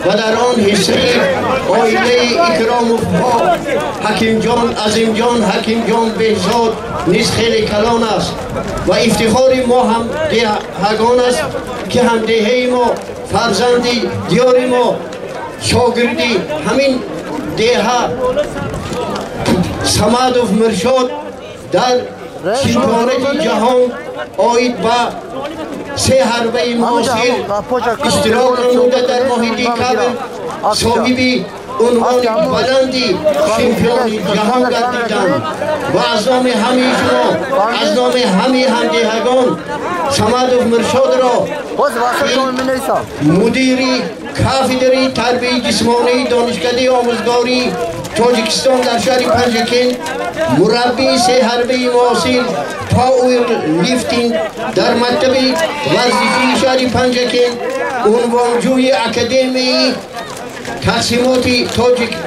ва дар он ҳиссаи оилаи Икромовҳо Ҳакимҷон, Азимҷон, Ҳакимҷон Беҳзод низ хеле калон аст ва ифтихори мо ҳам деҳагон аст ки ҳамдеҳаи мо, фарзанди диёри мо, шогирди ҳамин деҳа Самадов Миршод дар чемпионати ҷаҳон оид ба се ҳарбаи муосир иштирок намуда дар моҳи декабр соҳиби унвони баланди чемпиони ҷаҳон гардиданд ва аз номи ҳамаи шумо, аз номи ҳамаи ҳамдеҳагон Самадов Миршодро мудири кафедраи тарбияи ҷисмонии Донишкадаи омӯзгории Тоҷикистон дар шаҳри Панҷакент, мураббии се ҳарбаи муосир пауэрлифтинг дар мактаби варзишии шаҳри Панҷакент, унвонҷӯи Академияи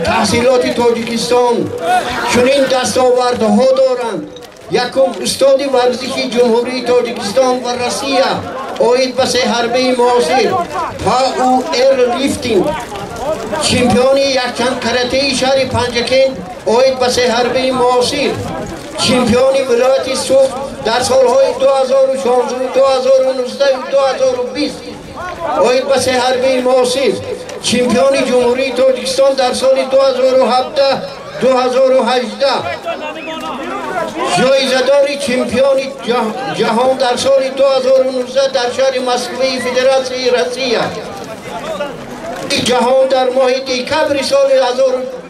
таҳсилоти Тоҷикистон чунин дастовардҳо доранд: якум, устоди варзиши Ҷумҳурии Тоҷикистон ва Россия оид ба се ҳарбаи муосир пауэрлифтинг, чемпиони якчанд каратеи шаҳри Панҷакент оид ба се ҳарбаи муосир, чемпиони вилояти Суғд дар солҳои 2016, 2019, 2020 оид ба се ҳарбаи муосир, чемпиони Ҷумҳурии Тоҷикистон дар соли 2017, 2018, ҷоизадори чемпиони ҷаҳон дар соли 2019 дар шаҳри Москваи Федератсияи Россия, ҷаҳон дар моҳи декабри соли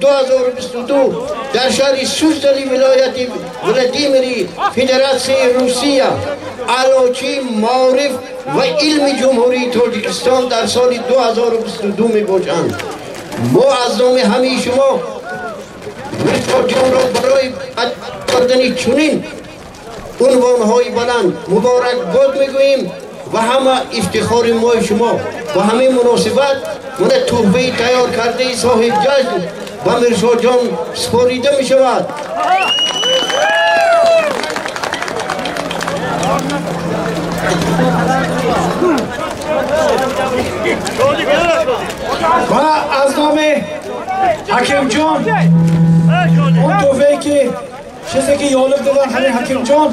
2022 дар шаҳри Суздали вилояти Владимири Федератсияи Русия, аълочии маориф ва илми Ҷумҳурии Тоҷикистон дар соли 2022 мебошанд. Мо аз номи ҳамаи шумо Миршодҷонро барои кардани чунин унвонҳои баланд муборакбод мегӯем ва ҳама ифтихори мои шумо. Ба ҳамин муносибат мана тӯҳфаи тайёр кардаи соҳибҷашн ба Миршодҷон супорида мешавад. Ва аз номи Ҳакимҷон он тӯҳфае ки чизе ки ёлиб додан ҳамин Ҳакимҷон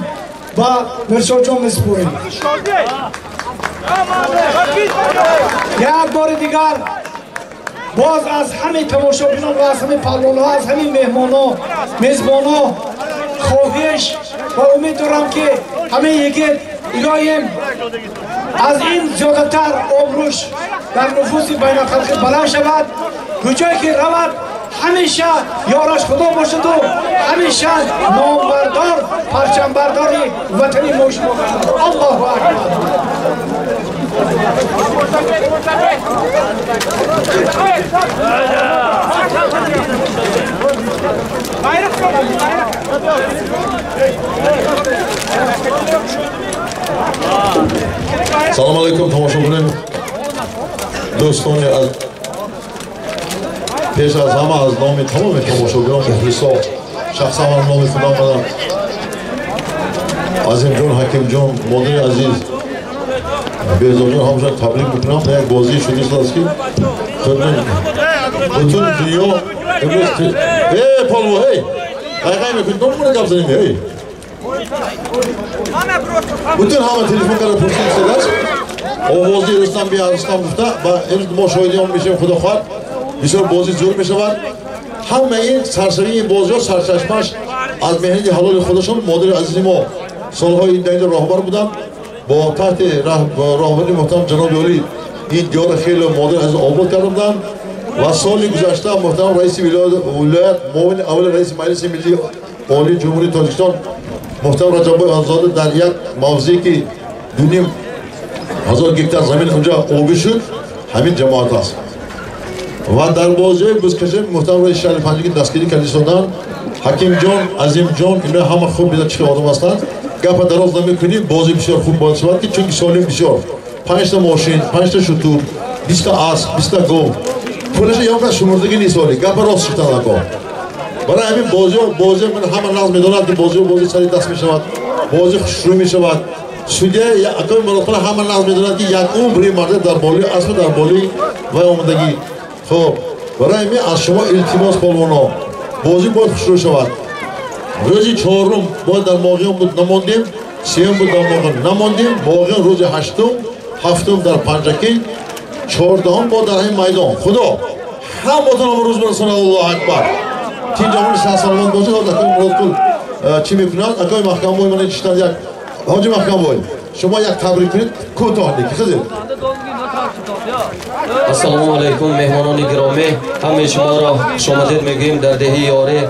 ба Миршодҷон месупорем. Як бори дигар боз аз ҳамаи тамошобинон ва аз ҳамаи паҳлвонҳо, аз ҳамаи меҳмонҳо, мезбонҳо хоҳиш ва умед дорам ки ҳамаи йигит илоҳим аз ин зиёдатар обрӯш дар нуфузи байналхалқӣ баланд шавад. Куҷое ки равад ҳамеша ёраш Худо бошаду ҳамеша номбардор, парчамбардори ватани мо шумо гардад. Аллоҳу акбар. Салом алейкум тамошобинон, дӯстони аз пеш аз ҳама аз номи тамоми тамошобинон, мухлисо, шахсан аз номи худам ман Азимҷон, Ҳакимҷон, модари азиз Беҳзодҷон ҳамашон табрик мекунам. Як бозии шудааст ки бутун дунё имрӯз полво эй қайқай мекунед, номуна гап занем эй бутун ҳама телефон карда пурсид истодааст. Овози Рустам би Рустам гуфта ва имрӯз мо шоҳиди он мешавем. Худо хоҳад бисёр бозӣ зур мешавад. Ҳама ин сарсавии ин бозиҳо сарчашмаш аз меҳнати ҳалоли худашон. Модари азизи мо солҳои ин роҳбар буданд, бо таҳти роҳбарии муҳтарам ҷаноби олӣ ин диёра хеле модари азиз обод карда буданд ва соли гузашта муҳтарам раиси вилоят, муовини аввали раиси Маҷлиси миллии олии Ҷумҳурии Тоҷикистон муҳтарам Раҷаббой Ҳанзода дар як мавзее ки 2,5 ҳазор гектар замин унҷа обӣ шуд, ҳамин ҷамоат аст ва дар бозиҳои бузкашӣ муҳтарам раиси шаҳри Панҷакент дастгирӣ карда истоданд. Ҳакимҷон, Азимҷон ино ҳама хуб медонанд чӣ одам ҳастанд. Гапа дароз намекунем, бозӣ бисёр хуб бояд шавад, ки чунки солим бисёр 5та мошин, 5та шутур, 20та асп, 20та гов, пулаша ягон кас шумурдагӣ нест. Оли гапа рост шудан ако. Барои ҳамин бозиҳо, бозиҳо ман ҳама нағз медонад ки бозиҳо бозӣ сари даст мешавад, бозӣ хушрӯ мешавад. Судья акои Муродқул ҳама нағз медонад ки як умри марда дар болои асбу дар болои вай омадагӣ. Хуб, барои ҳамин аз шумо илтимос, полвоно, бозӣ бояд хушрӯ шавад. Рӯзи чорум бояд дар Моғиён буд, намондем, сеюм буд дар Моғиён намондем, Моғиён рӯзи ҳаштум, ҳафтум дар Панҷакент, 14-ум бо дар ҳамин майдон. Худо ҳаматон рӯз барасонад. Аллоҳу акбар. Тинҷ омони сарсаломат бошед. Ҳозир акои Муродқул чӣ мекунанд? Акои Маҳкамбой мана чиштанд. Як ҳоҷи Маҳкамбой, шумо як табрик кунед кӯтоҳ неки хизед. Ассалому алайкум, меҳмонони гиромӣ, ҳамаи шуморо хушомадед мегӯем дар деҳаи Ёре.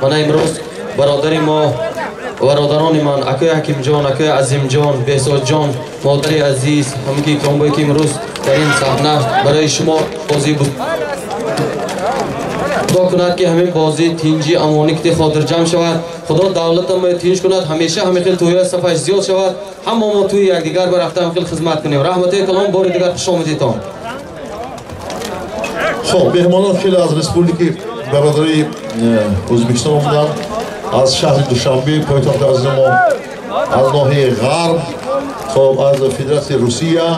Мана имрӯз бародари мо, бародарони ман, акои Ҳакимҷон, акои Азимҷон, Беҳзодҷон, модари азиз, ҳамаки икромбое ки имрӯз дар ин саҳна барои шумо бозӣ буд. Худо кунад ки ҳамин бозӣ тинҷи амонӣ ки хотирҷамъ шавад. Худо давлатамон тинҷ кунад, ҳамеша ҳамин хел тӯя сафаш зиёд шавад, ҳама мо тӯи якдигар барафта ҳамин хел хизмат кунем. Раҳмати калом, бори дигар хуш омадедтон. Хоб, меҳмонон хеле аз республики бародари Ӯзбекистон омаданд, аз шаҳри Душанбе, пойтахти азизи мо, аз ноҳияи Ғарб, хоб, аз Федератсияи Русия,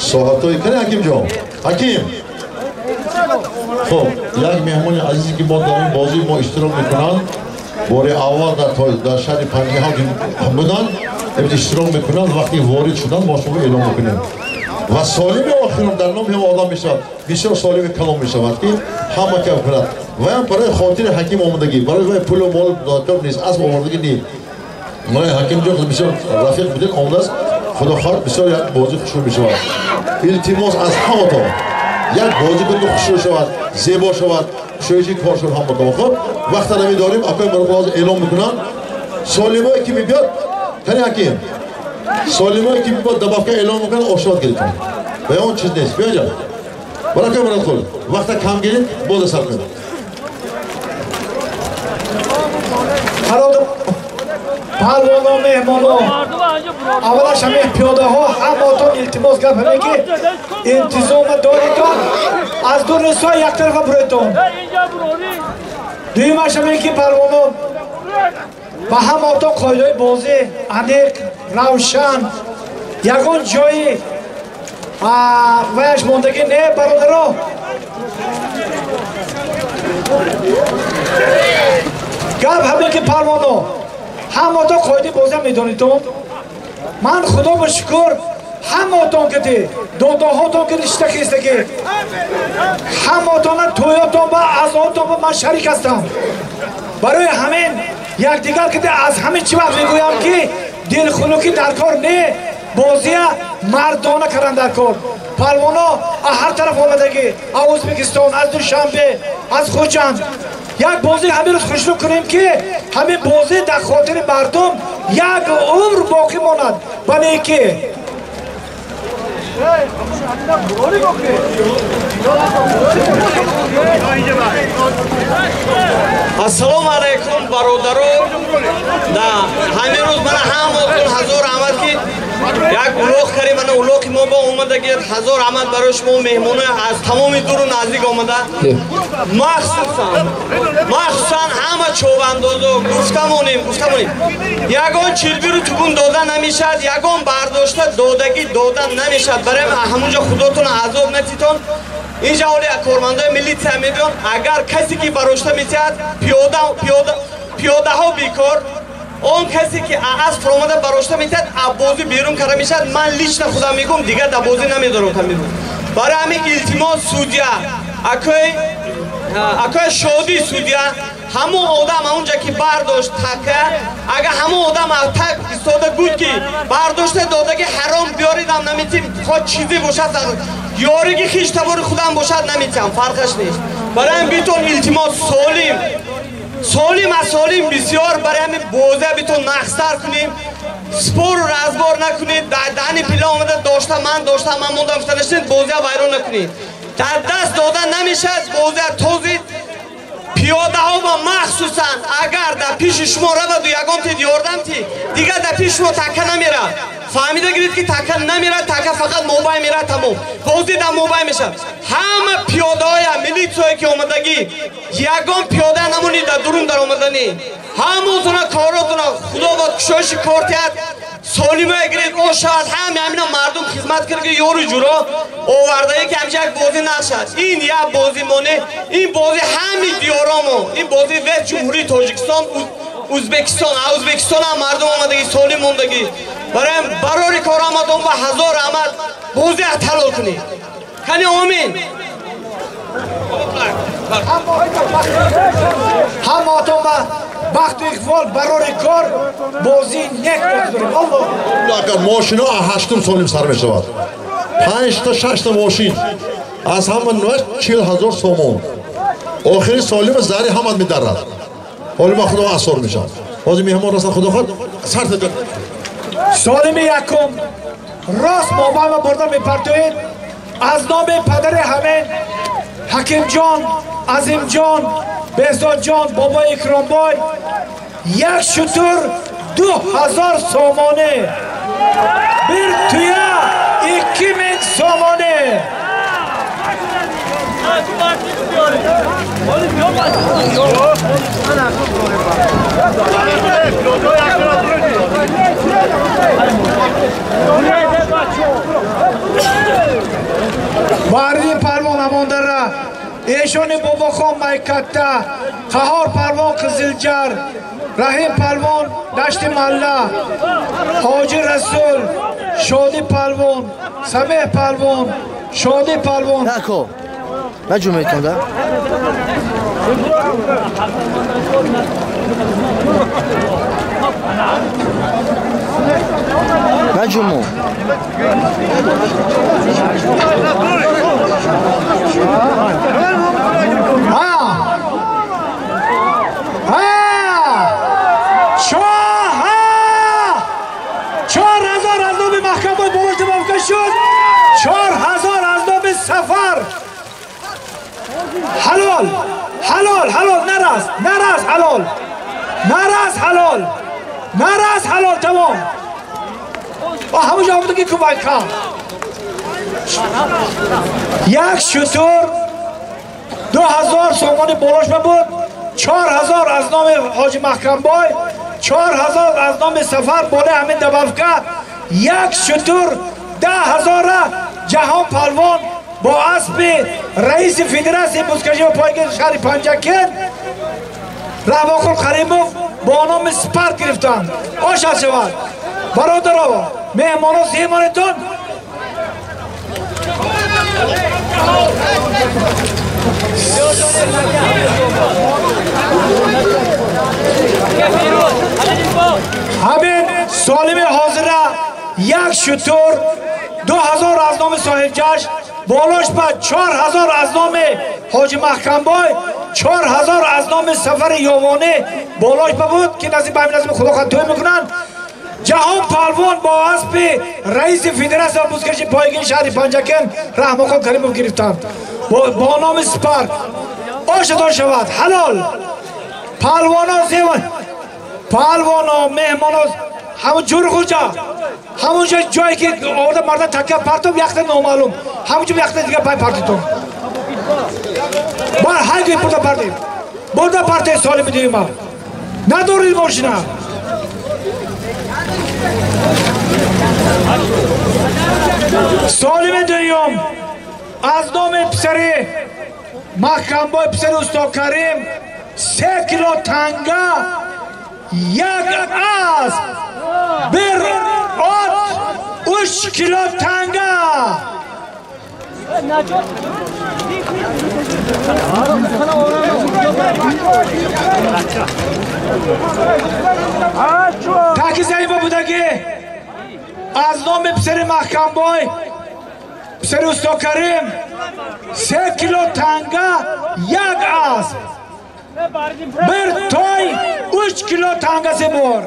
соатҳои кане Ҳакимҷон, Ҳаким. Хоб, як меҳмони азизе ки мо дар ин бозӣ мо иштирок мекунанд, бори аввал дар шаҳри Панҷакент буданд, иштирок мекунанд. Вақте ворид шуданд, мо шумо эълон мекунем. Ва солими охирон дар номи ҳам одам мешавад, бисёр солими калом мешавад ки ҳама кам кунад. Ва ҳам барои хотири ҳаким омадагӣ, барои вай пулу мол додкор нест, асб овардагӣ нест. Барои ҳаким ҷон бисёр рафиқ будед, омадааст. Худо хоҳад бисёр як бозӣ хушрӯ мешавад. Илтимос аз ҳаматон, як бозӣ кунед хушрӯ шавад, зебо шавад, шӯиши кор шавад ҳаматон. Хуб, вақта намедорем, акои Муродқул ҳозир эълон мекунанд. Солимое ки мебиёд, кани ҳаким, солимое ки мебиёд добавка эълон мекунанд, ошод гирифтан. Ва он чиз нест. Биёҷа. Баракои Муродқул, вақта кам гиред, боз сар кунед. Палвоно, меҳмоно, аввалаш ҳамин пиёдаҳо ҳаматон илтимос гап ҳаме ки интизома доритон, аз ду рӯзҳо як тарафа буретон. Дуюмаш ҳаме ки палвоно ба ҳаматон қоидаҳои бозӣ аниқ, равшан, ягон ҷои ваяш мондагӣ не, бародаро. Гап ҳаме ки палвоно ҳаматон қоидаи бозиам медонитон. Ман худо ба шукр ҳаматон кити додаҳотон ки ришта хестагӣ, ҳаматона тӯётон ба азотон ба ман шарик ҳастам. Барои ҳамин якдигар кити аз ҳамин чӣ вақт мегӯям ки дилхунукӣ дар кор не, бозия мардона кардан дар кор. Палвоно аз ҳар тараф омадагӣ, аз Ӯзбекистон, аз Душанбе, аз Хуҷанд. Як бозӣ ҳамин рӯз хушнуд кунем ки ҳамин бозӣ дар хотири мардум як умр боқӣ монад. Ба некӣ. Ассалому алайкум, бародаро. Да, ҳамин рӯз мана ҳаматон ҳазор раҳмат ки як улоқ карем, мана улоқи мо бо омадагӣ. Ҳазор раҳмат барои шумо меҳмоно аз тамоми дуру наздик омада. Махсусан ҳама чобандозо гуфтамонем. Ягон чилбиру тугун дода намешавад, ягон бардошта додагӣ дода намешавад. Барои ҳамунҷо худотон азоб натитон. Инҷа ҳоли кормандои милитсия мебиён, агар касе ки барошта метиҳад, пиёдаҳо бекор, он касе ки аз фуромада барошта метиҳад, аз бозӣ берун карда мешавад. Ман лично худам мегӯм, дигар дар бозӣ намедорам камеру. Барои ҳамин илтимос судья, акои Шодӣ судья, ҳамон одам ҳамонҷа ки бардошт така, агар ҳамон одам так истода буд ки бардошта додаги ҳаром биёридам наметим, хоҳ чизе бошад, ёриги хиш табори худам бошад наметиҳам, фарқаш нест. Барои ҳамин битон илтимос солим, солим аз солим бисёр, барои ҳамин бозия битон нақстар кунем, спору разбор накунед, дар даҳни пила омада дошта ман дошта ман мондам гуфта нашинед, бозия вайрон накунед. Дар даст дода намешавад бозия тозид. Пиёдаҳо ва махсусан агар дар пиши шумо раваду ягон тид ёрдам ти, дигар дар пиши шумо така намерад. Фаҳмида гиред ки така намерад, така фақат мобай мерад, тамом. Бозӣ дар мобай мешавад. Ҳама пиёдаҳоя, милитсияе ки омадагӣ, ягон пиёда намонед дар дурун дар омаданӣ. Ҳамаотона коротона худо бод кушоиши кор тиҳад, Солима гиред ошад ҳами ҳамина мардум хизмат кард ки ёру ҷуро овардаи ки ҳамча як бозӣ нашад. Ин як бозӣ моне, ин бозӣ ҳами диёромо, ин бозӣ вес Ҷумҳурии Тоҷикистон, Узбекистон, Узбекистон ҳам мардум омадагӣ, солим мондагӣ. Барои барори кор омадон ва ҳазор амал бозӣ ҳалол кунед. Кани омин. Ҳамаатон ба бахту иқбол барори кор бозӣ нек дорем. Аллоҳ. Мошино аз 8 солим сар мешавад. 5 та 6 та мошин аз ҳама 40 000 сомон. Охири солим зари ҳамад медарад. Ҳоли ма худо асор мешавад. Ҳозир меҳмон расад, худо хоҳад сар. Солими якум рост мобайма бурда мепартоед аз номи падари ҳамин Ҳакимҷон, Азимҷон, Беҳзодҷон, бобои Икромбой як шутур 2000 сомонӣ, bir туя 2000 сомонӣ. Барди парвон амондара эшони Бобохон Майкатта, Қаҳор парвон Қизилҷар, Раҳим палвон Дашти Малла, Ҳоҷи Расул, Шоди палвон, Самеҳ палвон, Шоди палвон. Нако. Наҷуметон да? Наҷуму. Ha! Ha! Чоҳа! 4000 аз номи маҳкамаи болошта мавфука шуд. 4000 аз номи Сафар. Ҳалол! Ҳалол, ҳалол, нарас, нарас, ҳалол. Нарас, ҳалол. Нарас, ҳалол, тамом. Ва ҳамуҷа омадаги кӯмак кам. Як шутур 2000 сомони болошма буд, 4000 аз номи Ҳоҷи Маҳкамбой, 4000 аз номи Сафар болаи ҳамин добавка як шутур 10 000-а Ҷаҳон палвон бо аспи раиси федератсияи бузкашӣ ва пойгаи шаҳри Панҷакент Раҳмонқул Каримов бо номи Спарт гирифтанд. Ошад шавад. Бародаро, меҳмоно, земонетон. Ҳамин солими ҳозира як шутур 2000 аз номи соҳибҷашн, болош ба 4000 аз номи Ҳоҷи Маҳкамбой, 4000 аз номи Сафари Ёвонӣ болош ба буд, ки назди ба ҳамин назми худо хоҳад тӯй мекунанд. Ҷаҳон палвон бо аспи раиси федератсия бузкаши пойгии шаҳри Панҷакент Раҳмонхон Каримов гирифтанд бо номи Спарт. Ошадор шавад. Ҳалол. Палвоно зеван. Палвоно, меҳмоно, ҳамун ҷурғуҷа. Ҳамунҷа ҷое ки оварда марда такя партоб яхта номаълум. Ҳамунҷо яхта дига пай партитон. Бар ҳар гӯй бурда партем. Бурда парте солими дуюма. Надорид мошина. Солими дуюм аз номи писари Маҳкамбой, писари усто Карим, 3 кило танга, як асп, bir ot, 3 кило танга. Таки заима будагӣ аз номи писари Маҳкамбой, писари усто Карим, 3 кило танга, як асп, bir той, 3 кило танга се бор.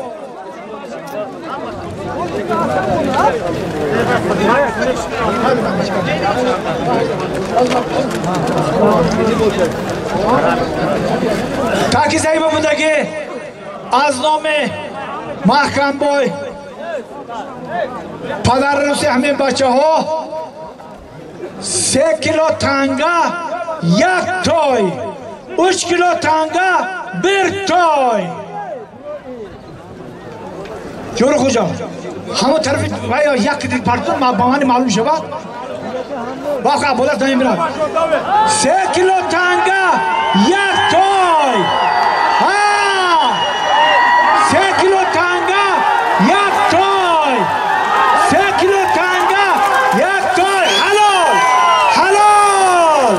Таки заима будагӣ аз номи Маҳкамбой, падарруси ҳамин бачаҳо, 3 кило танга, як той, 3 кило танга, bir той. Ҷӯра Хоҷа, ҳама тарафи ва як партон ба ман маълум шавад. Вақт Абболат намебирад. 3 кило танга як той. Ҳа! 3 кило танга як той. 3 кило танга як той. Ҳалол! Ҳалол!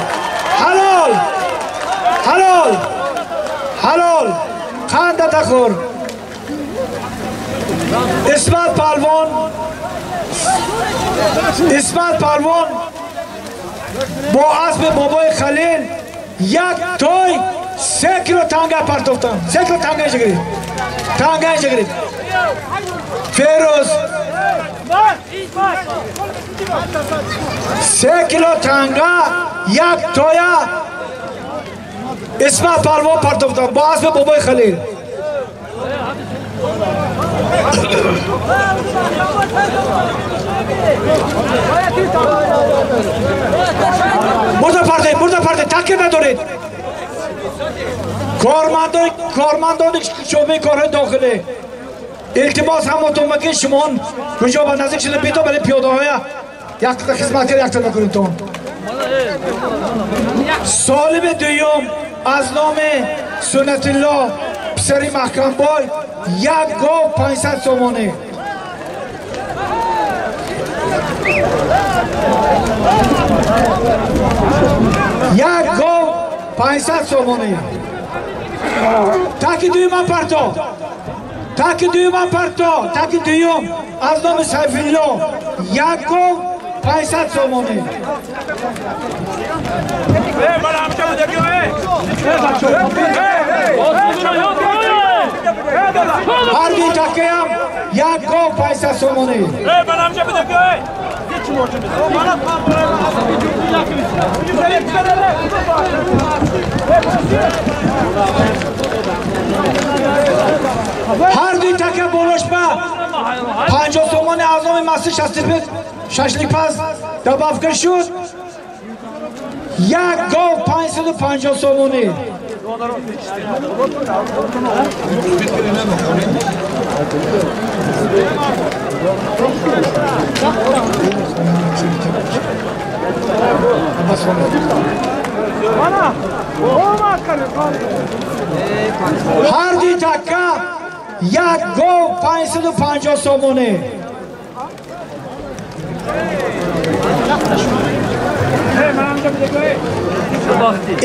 Ҳалол! Ҳалол! Ҳалол! Қанда тахӯр. Исмат Палвон, Исмат Палвон бо асби бобои Халил як той 3 кило танга партофтан. 3 кило танга гирифт. Танга гирифт. Ферӯз 3 кило танга як тоя Исмат Палвон партофтан бо асби бобои Халил. Бурда парте, бурда парте, такир надоред. Кормандони шӯъбаи корҳои дохилӣ, илтимос ҳамотон ки шумон куҷо ба наздик шуда бито, вале пиёдаҳоя як хизмат кард, якта накунедтон. Солиби дуюм аз номи Суннатилло писари Маҳкамбой як гов 500 сомонӣ. Як гов 500 сомонӣ. Таки дуюмам парто. Таки дуюмам парто. Таки дуюм аз номи Сайфилло як гов 500 сомонӣ. Ҳар дуи такаям як гов 500 сомонӣ. Ҳар дуи така болош ба 50 сомонӣ аз номи Масти шашликпаз добавка шуд. Як гов 550 сомонӣ. Ҳар дуи така як гов 550 сомонӣ.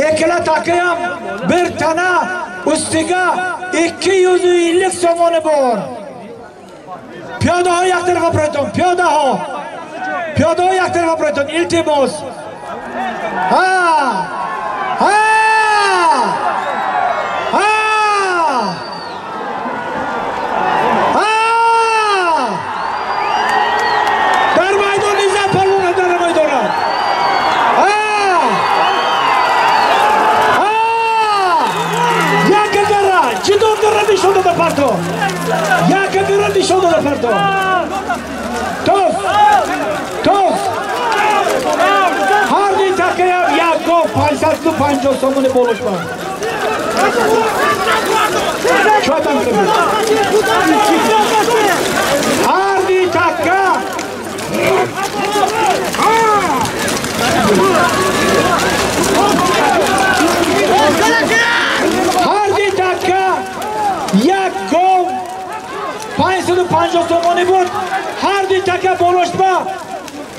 Ikkala takayam bir tana ustiga 250 somoni bor. Piyodaho як тарафа биройтон, piyodaho. Piyodaho як тарафа биройтон, iltimos. Ha! Ha! Ha! Ha! Дар maydon nizam polvon дар maydona. Ha! Ha! Як гара, читор гара нишон дода парто. Як гара нишон дода парто. Тос! Тос! Ҳар дуи такаям як гов 550 сомонӣ болош ба. Ҳар дуи така ҳар дуи така як гов 550 сомонӣ буд. Ҳар дуи така болош ба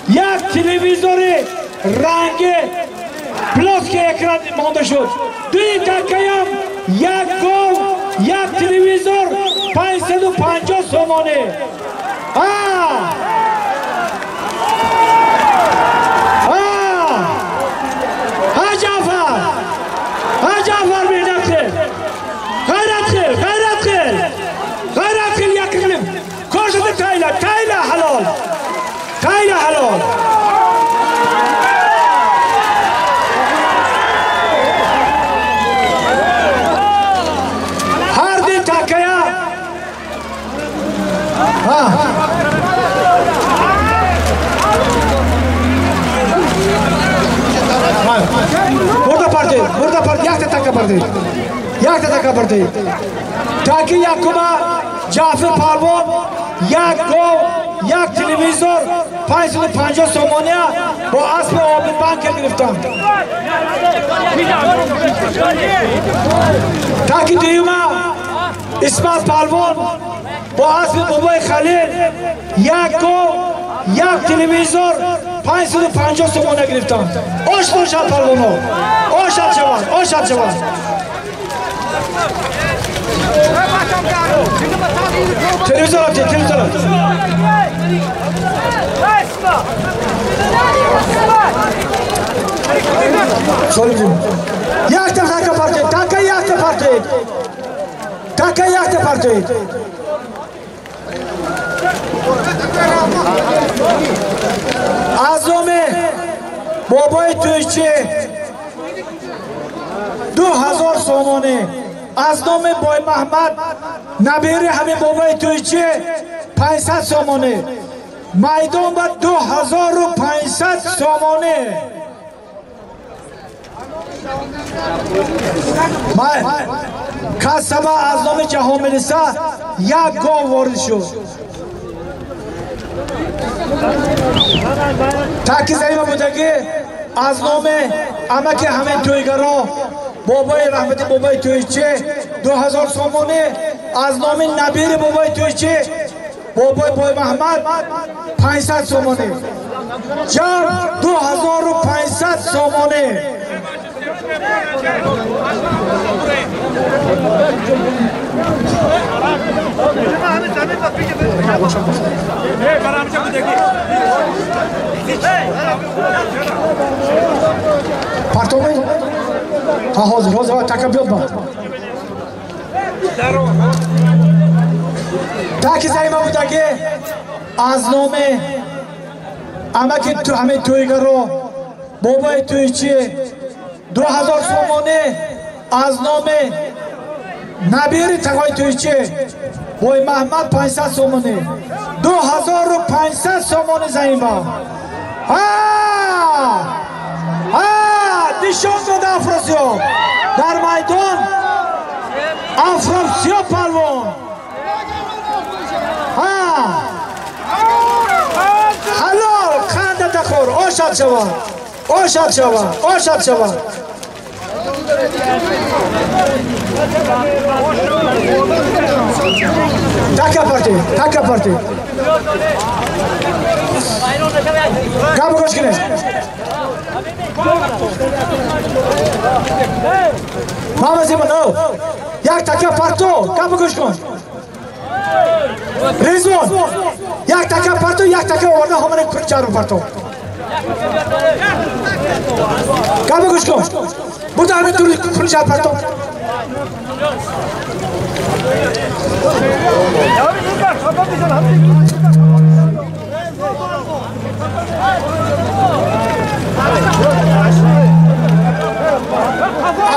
як телевизори ранги плоский экран монда шуд. Дуи такаям як гов як телевизор 550 сомонӣ. А! А! Ҳа Ҷаъфар! Ҳа Ҷаъфар меҳнат қил! Ғайрат қил! Ғайрат қил! Ғайрат қил як қилим! Ko'rsatib tayla, tayla halol! Tayla halol! Har дуи такая ҳа бурда партед, бурда партед, якта така партед. Якта така партоед. Таки якума Ҷаъфар палвон як гов, як телевизор, 550 сомония бо аспи Обидбанк гирифтанд. Таки дуюма Исмат палвон бо аспи Бобои Халил як гов, як телевизор, 550 сомония гирифтанд. Ош бошад палвоно, ошад шавад, ошад шавад. Телевизор апте, телевизор апте. Якта така партоед, така якта партоед. Така якта партоед. Аз номи бобои тӯйчӣ 2000 сомонӣ, аз номи бой Маҳмад набири ҳамин бобои тӯйчӣ 500 сомонӣ, майдон ба 2500 сомонӣ. Касаба аз номи ҷаҳон милиса як гов ворид шуд. Таки заима будагӣ аз номи амаки ҳамин тӯйгаро бобои раҳмати бобои тӯйчӣ 2000 сомонӣ, аз номи набири бобои тӯйчӣ бобои бой Маҳмад 500 сомонӣ, ҷамъ 2500 сомонӣ. Партоми? Ҳа, ҳозир, ҳозир, така биёд ба. Таки заима будагӣ аз номи амаки ҳамин тӯйгаро бобои тӯйчӣ 2000 сомонӣ, аз номи набири тағои тӯйчӣ бой Маҳмад 500 сомонӣ, 2500 сомонӣ заима. Нишон дода Афросиёб дар майдон, Афросиёб палвон. Ҳалол қандата хӯр, ошад шавад, ошад шавад, ошад шавад. Така партоед, така партоед. Гапо гӯш кунед. Мама Зимон, як така парто, гапо гӯш кун. Резвон, як така парто, як така оварда ҳамаро кунҷару парто. Гапо гӯш кун. Бурда ҳамин тури кунҷар парто.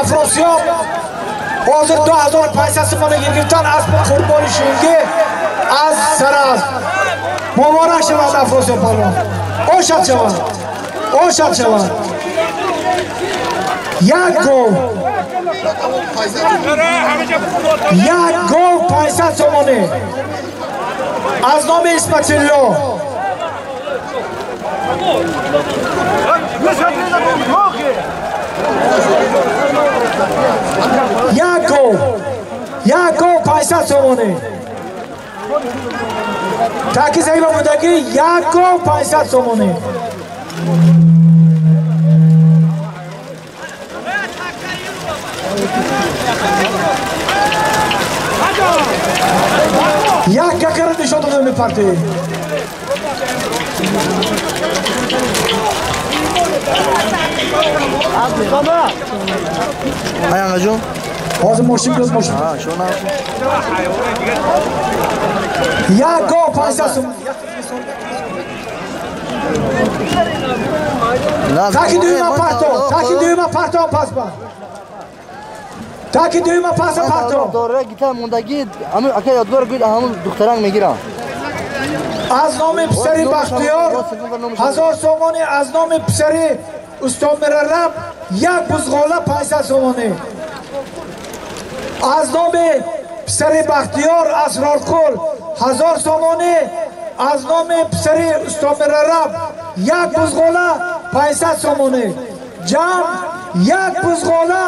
Афросиёб ҳозир 2500 сомонӣ гирифтан аз қурбони шунги аз Саразм. Муборак шавад Афросиёб палвон, ошад шавад, ошад шавад. Як гов, як гов 500 сомонӣ аз номи Исматилло. Як гов, як гов 500 сомонӣ. Таки заима будагӣ як гов 500 сомонӣ. Як какара нишон дода мепартоед. Аяңаҷон, ҳозир мошин биёд, мошин. Як гов 500 сомонӣ. Таки дуюма парто, таки дуюма парто пас ба. Таки дуюма паса парто. Дора гитар мондагӣ, ҳамин ака ёдгор гӯд, ҳамон духтаранг мегирам. Аз номи писари Бахтиёр 1000 сомонӣ, аз номи писари устод Мирараб як бузғола 500 сомонӣ. Аз номи писари Бахтиёр Асрорқул 1000 сомонӣ, аз номи писари Устомирараб як бузғола 500 сомонӣ. Ҷамъ як бузғола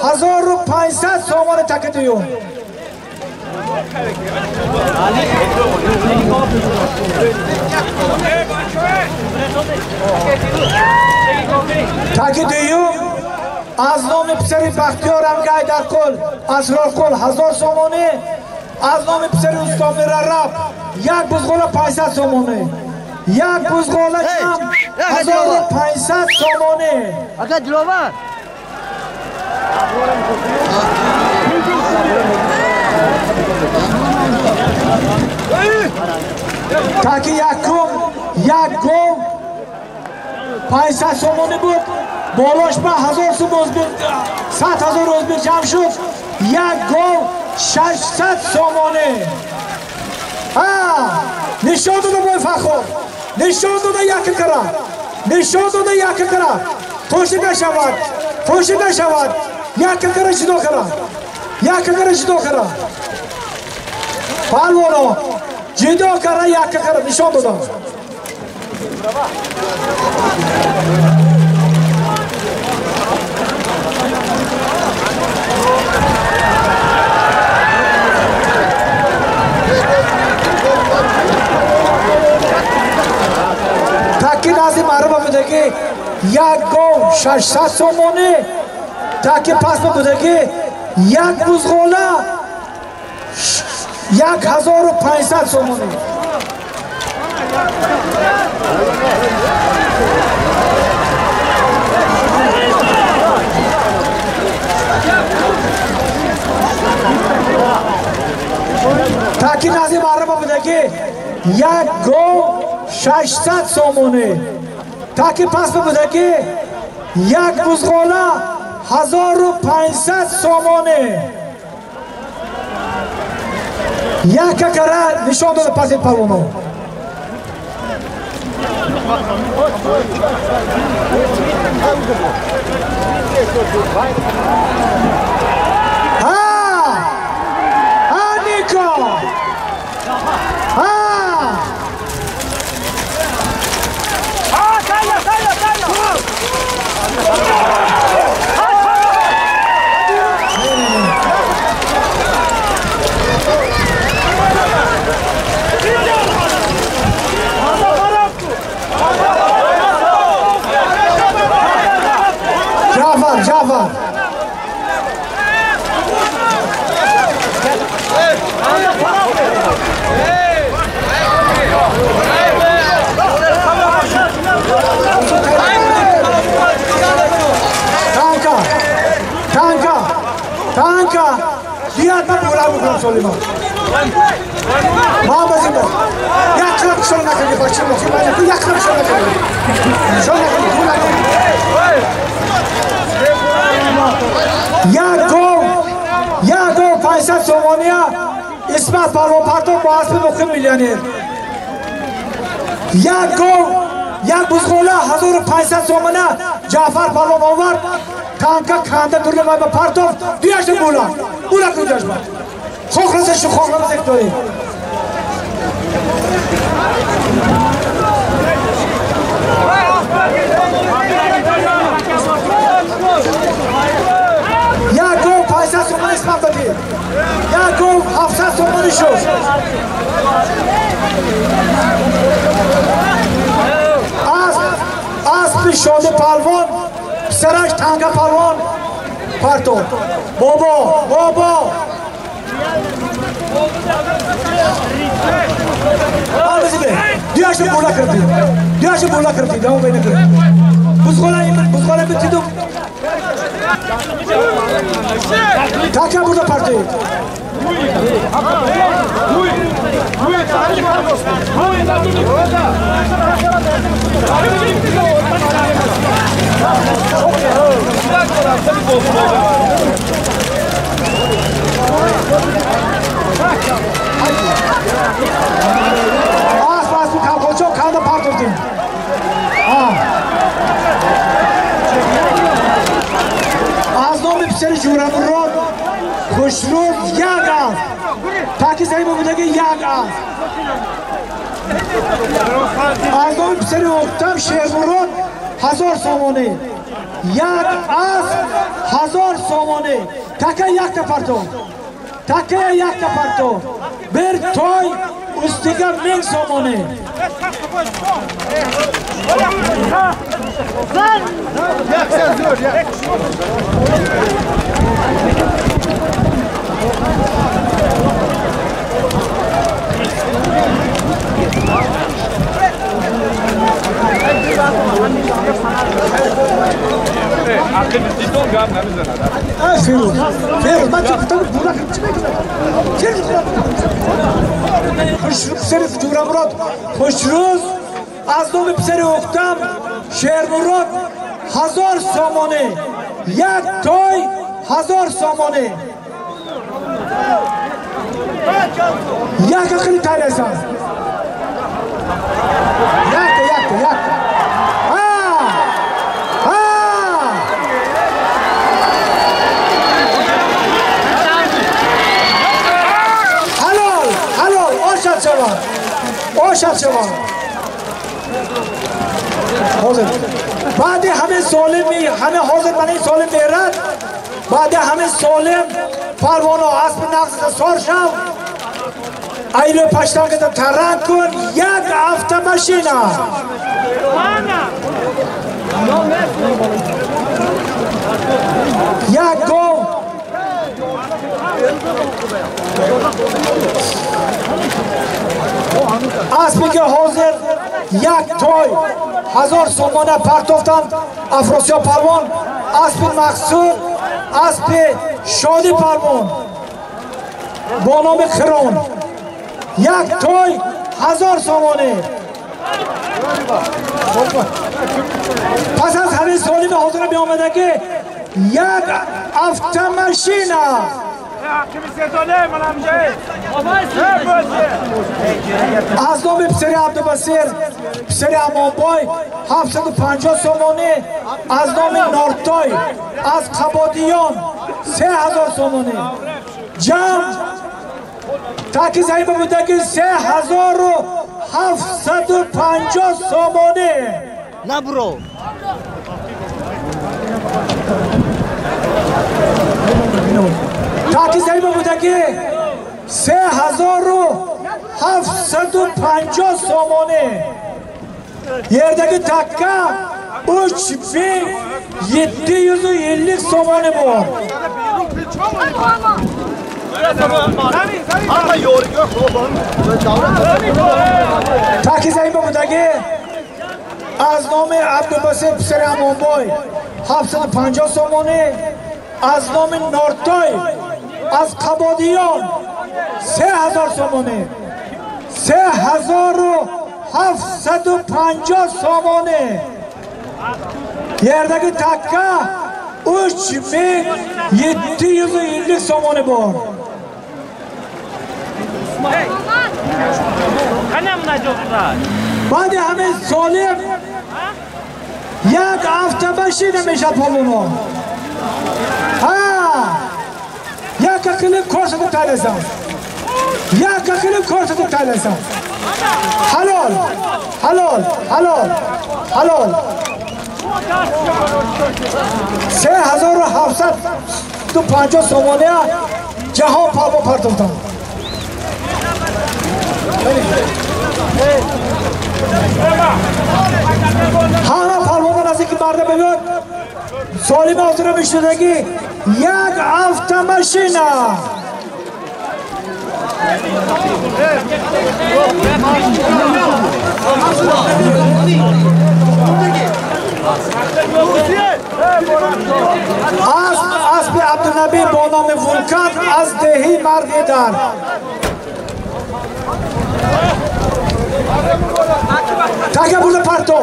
1500 сомонӣ таки дуюм. Таки дуюм аз номи писари Бахтиёр Амгайдарқул Асрорқул 1000 сомонӣ, аз номи писари Устомирараб як бузғола 500 сомонӣ. Як бузғола ҷамъ 1500 сомонӣ. Ака Диловар. Таки якум як гов 500 сомонӣ буд, болош ба 1000 сум ӯзбек 100 000 ӯзбек ҷамъ шуд, як гов 600 сомонӣ. Нишон дода бой Фахор, нишон дода як кара, нишон дода як кара. Пӯшида шавад, пӯшида шавад, як кара ҷудо кара, як кара ҷудо кара. Палвоно ҷудо кара, як кара нишон додам. Таки назди маъруфа будагӣ як гов 600 сомонӣ, таки пасба будагӣ як бузғола 1500 сомонӣ. Таки назди маъруфа будагӣ як гов 600 сомонӣ, таки пасба будагӣ як бузғола 1500 сомонӣ. Як кара нишон дода паси палвоно. Ҳа! Ҳа, Нико! Ҳа! Ҷафар, Ҷафар. Танка, танка, танка. Биёд ман була бикунам Солимон. Ман базим ба. Як қилам шон накардӣ бача, як қилам шон накардӣ. Шон накардӣ, була. Як гов, як гов 500 сомония Исмат палвон партов бо аспи муқим миллионер. Як гов, як бузғола 1500 сомона Ҷаъфар палвон овард, танка канда дурда вай ба партов, дуяшта була. Була куҷаш ба. Хохласа шу хохласа дорем. Як гов 500 сомонӣ Исмат додӣ. Як гов 700 сомонӣ шуд. Аспи Шоди палвон, писараш Танга палвон партов. Бобо, бобо. Дуяшта була кардӣ. Дуяшта була кардӣ, давом бай накардӣ. Бузғола бузғола битиду. Така бурда партоид. Асп аспи калхочо канда партовдем. Аз номи писари Ҷӯрамурод Хушрӯз як аст. Таки заима будаги як аст. Аз номи писари Октам Шермурод 1000 сомонӣ. Як аст 1000 сомонӣ. Така якта парто. Така якта парто. Бир той устига 1000 сомонӣ. فیروز فیروز من چه گفتم بودا چی میگم خوشروز پسر جورامراد خوشروز از نام پسر اختم شیرمراد 1000 سامانه یک تای 1000 سامانه یک خیلی تایرس است یک یک یک آشد شما حاضر بعد همه سالم همه حاضر من این سالم میرد بعد همه سالم پروانه اسب نقص سار شو ایلو پشتان کدم ترند کن یک هفته ماشینه یک گو اسبی که حاضر یک تای 1000 سومانه پرتافتند افراسیاب پروان اسب مقصود اسب شادی پروان با نام خران یک تای 1000 سومانه. پس از همه سالم حاضر می آمده که یک هفته ماشینه از نام پسر عبدالبصیر پسر امانبای 750 سومانه از نام نارتای از قبادیان 3000 سومانه جمع تاکی زایمه بوده که 3750 سومانه نبرو تاکی زایمه بوده که 3750 سومانه yerdeki takka 3750 somoni bor. Taki zaima budagi аз номи Абдубасир писари Амонбой 750 сомонӣ, аз номи Нортой аз Қабодиён 3000 сомонӣ, 3750 сомонӣ. Yerdagi takka 3750 сомонӣ bor. Баъди ҳамин солим як ҳафта машина мешавад полуно. Ҳа, як ақили корсату тайласам, як ақили корсату тайласам. Ҳалол, ҳалол, ҳалол, ҳалол. 3750 сомония ҷаҳон парво партофтам. Ҳама парвона наздики барда бибиёд. Солим ҳозира мешудагӣ як ҳафта машина. Асби Абдунабӣ бо номи Вулкан аз деҳи Марғидар. Така бурда парто.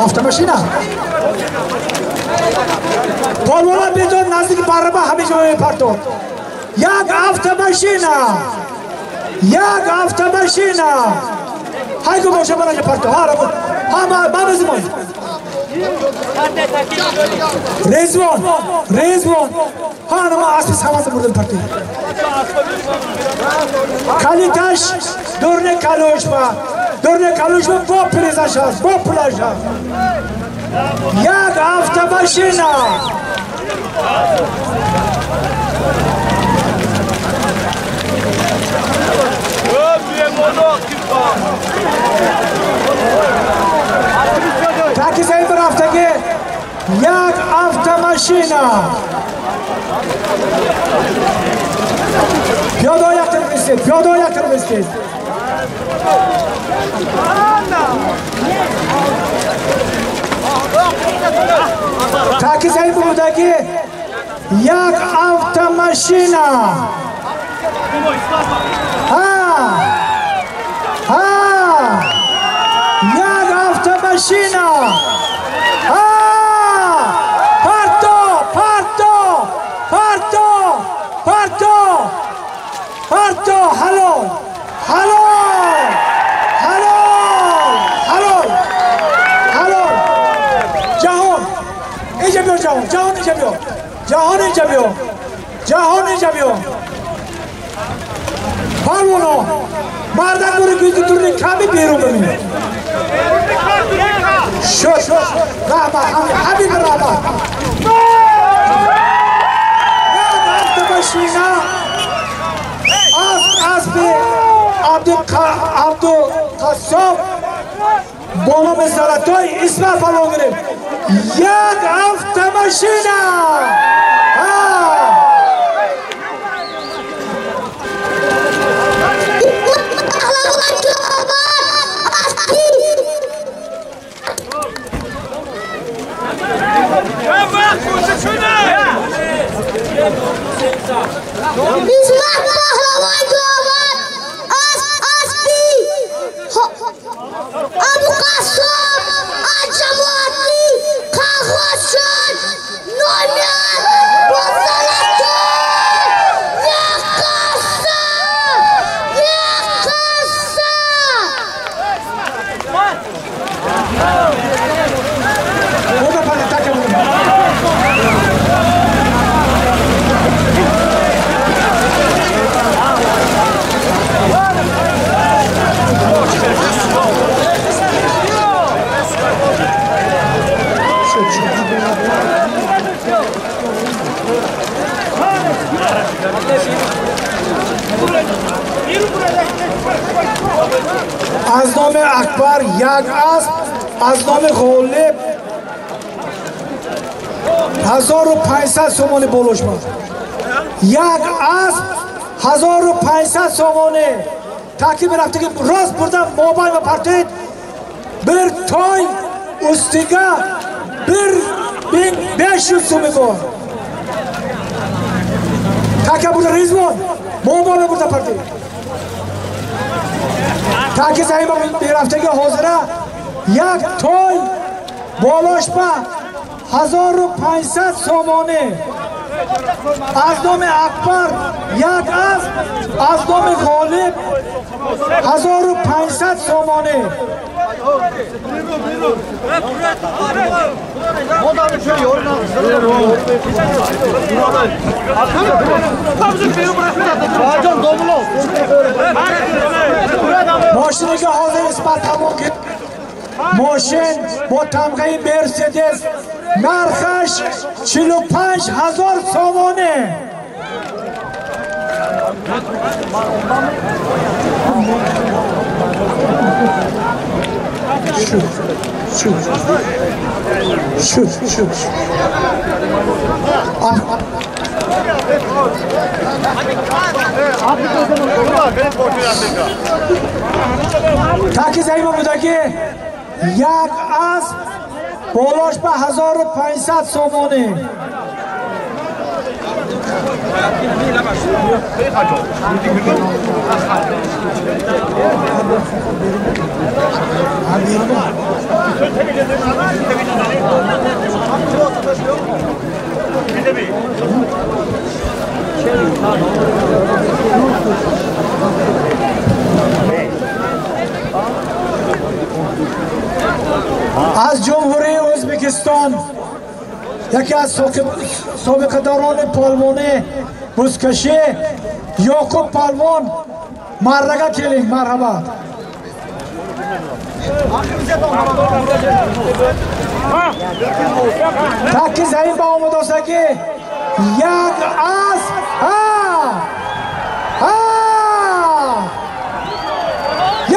Автомашина. Полвона бидон наздики бараба ҳамеша мепарто. Як автомашина. Як автомашина. Ҳайгу боша бараҷа парто. Ҳа рабо. Ҳа ма мазмон. Резвон, Резвон, ҳа нама аспи самаза бурдем парти. Калиташ дурне калошба, дурне калошба бо призаш аст, бо пулаш аст. Як автомашина. Таки заим рафтаги як автомашина. Пиёда як тир бистед, пиёда як тир бистед. Таки заим будаги як автомашина. Ҳа, ҳа, як автомашина. Ҳа, парто, парто, парто, парто, парто, ҳалол, ҳалол, ҳалол, ҳалол, ҳалол. Ҷаҳон, инҷа биё, ҷаҳон, ҷаҳон инҷа биё, ҷаҳон инҷа биё, ҷаҳон инҷа биё. Парвоно, мардак бури гӯзи дурни ками берун биминед. Шуд, раҳмат, ҳамин раҳмат. Як автомашина аспи Абдуқассоб бо номи Золотой Исмат палвон гирифт. Як автомашина. İsmat Pahravan Coban Aspi Abu Qassab Al-Jamuati Qahvashan Noyan Bozalaton Ya Qassab Ya Qassab. Аз номи Акбар як асп, аз номи Ғолиб 1500 сомонӣ болошма. Як асп 1500 сомонӣ. Таки мерафтаги рост бурда мобайн ва партоид бир той устига 1500 сомӣ бор. Така бурда Ризвон мобайн бурда партоид. Таки заима мерафтаги ҳозира як той болошба 1500 сомонӣ. Аз номи Акбар як асп, аз номи Ғолиб 1500 сомонӣ. Мошине ки ҳозир исбат тамом мошин бо тамғаи Мерседес нархаш 45,000 сомонӣ. Шуд, шуд, шуд, шуд. Таки заима будаги як асп болош ба 1500 сомонӣ. Аз Ҷумҳурии Ӯзбекистон яке аз собиқадорони полвони бузкашӣ Ёқуб Палвон маррага келинг, марҳабат. Таки заин ба омадосагӣ як аз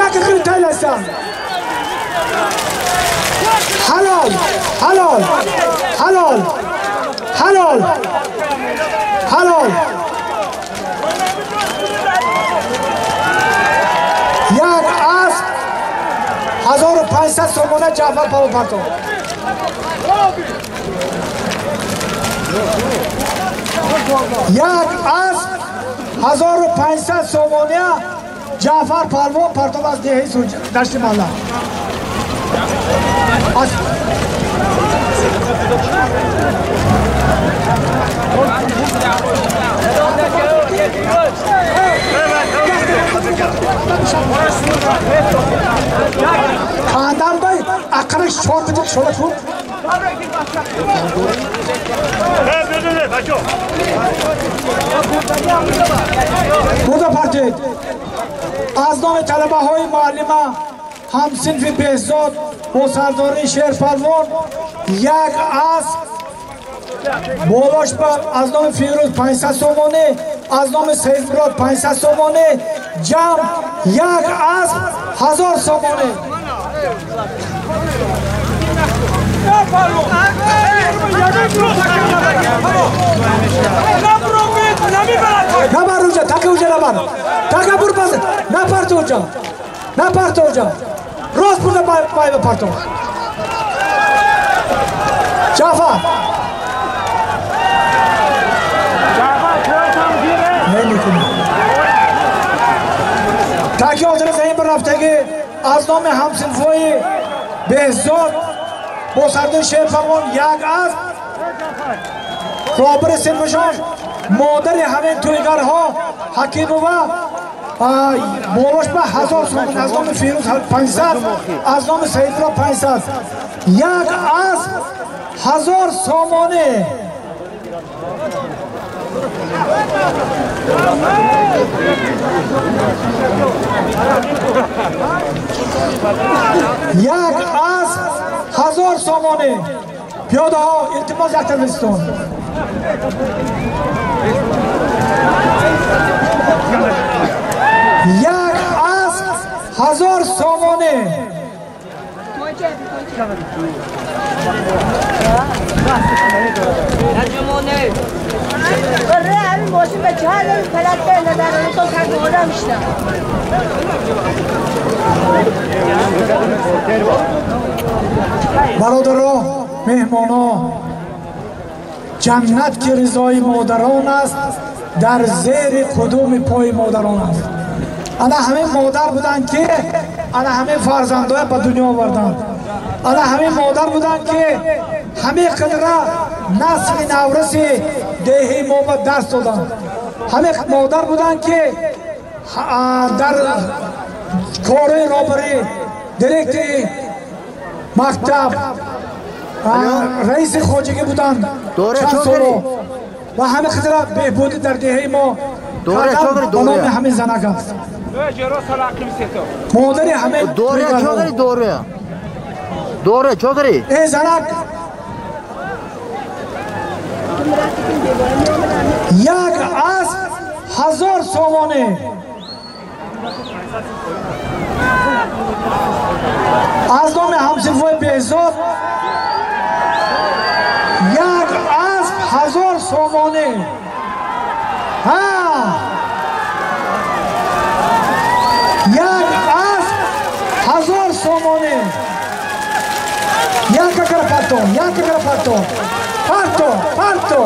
як қиртайласан. Halol, halol, halol, halol, halol. Як асп 1500 сомона Ҷаъфар Палвон партов. Як асп 1500 сомона Ҷаъфар Палвон партов аз деҳаи Дашти Малла. Кандан бай ақырыш чор битик шола кун. Бурда партид. Аз номи талабаҳои муаллима ҳамсинфи Беҳзод бо сардории Шерпалвон як асп болош аз номи Фирӯз 500 сомонӣ, аз номи Саидмурод 500 сомонӣ, ҷамъ як асп 1000 сомонӣ. Набар уҷа, таки уҷа набар. Така бур пас, напарто уҷа. Напарто уҷа. Рост бурда байба парто. Ҷаъфар. Таки ҳозира заин ба рафтагӣ аз номи ҳамсинфҳои Беҳзод бо сардори Шерпалвон як асп роҳбари синфашон модари ҳамин тӯйгарҳо Ҳакимова болош ба 1000 сомон, аз номи Фирӯз 500, аз номи Саидмурод 500. Як асп 1000 сомонӣ. Як асп 1000 сомонӣ. Пиёдаҳо илтимос як тарафистон. Як асп 1000 сомонӣ. Бародаро, меҳмоно, ҷаннат ки ризои модарон аст, дар зери қудуми пои модарон аст. Ана ҳамин модар буданд ки ана ҳамин фарзандоя ба дунё оварданд. Ана ҳамин модар буданд ки ҳамин қадра насли навраси деҳи мо ба даст доданд. Ҳамин модар буданд ки дар кори роҳбарӣ, директори мактаб, раиси хоҷагӣ буданд чанд соло ва ҳамин қадра беҳбудӣ дар деҳаи мо ба номи ҳамин занак аст. Модари ҳамин ин занак як асп 1000 сомонӣ. Аз номи ҳамсинфҳои Беҳзод як асп 1000 сомонӣ. Як асп 1000 сомонӣ. Як акара парто, як акара парто. Парто, парто.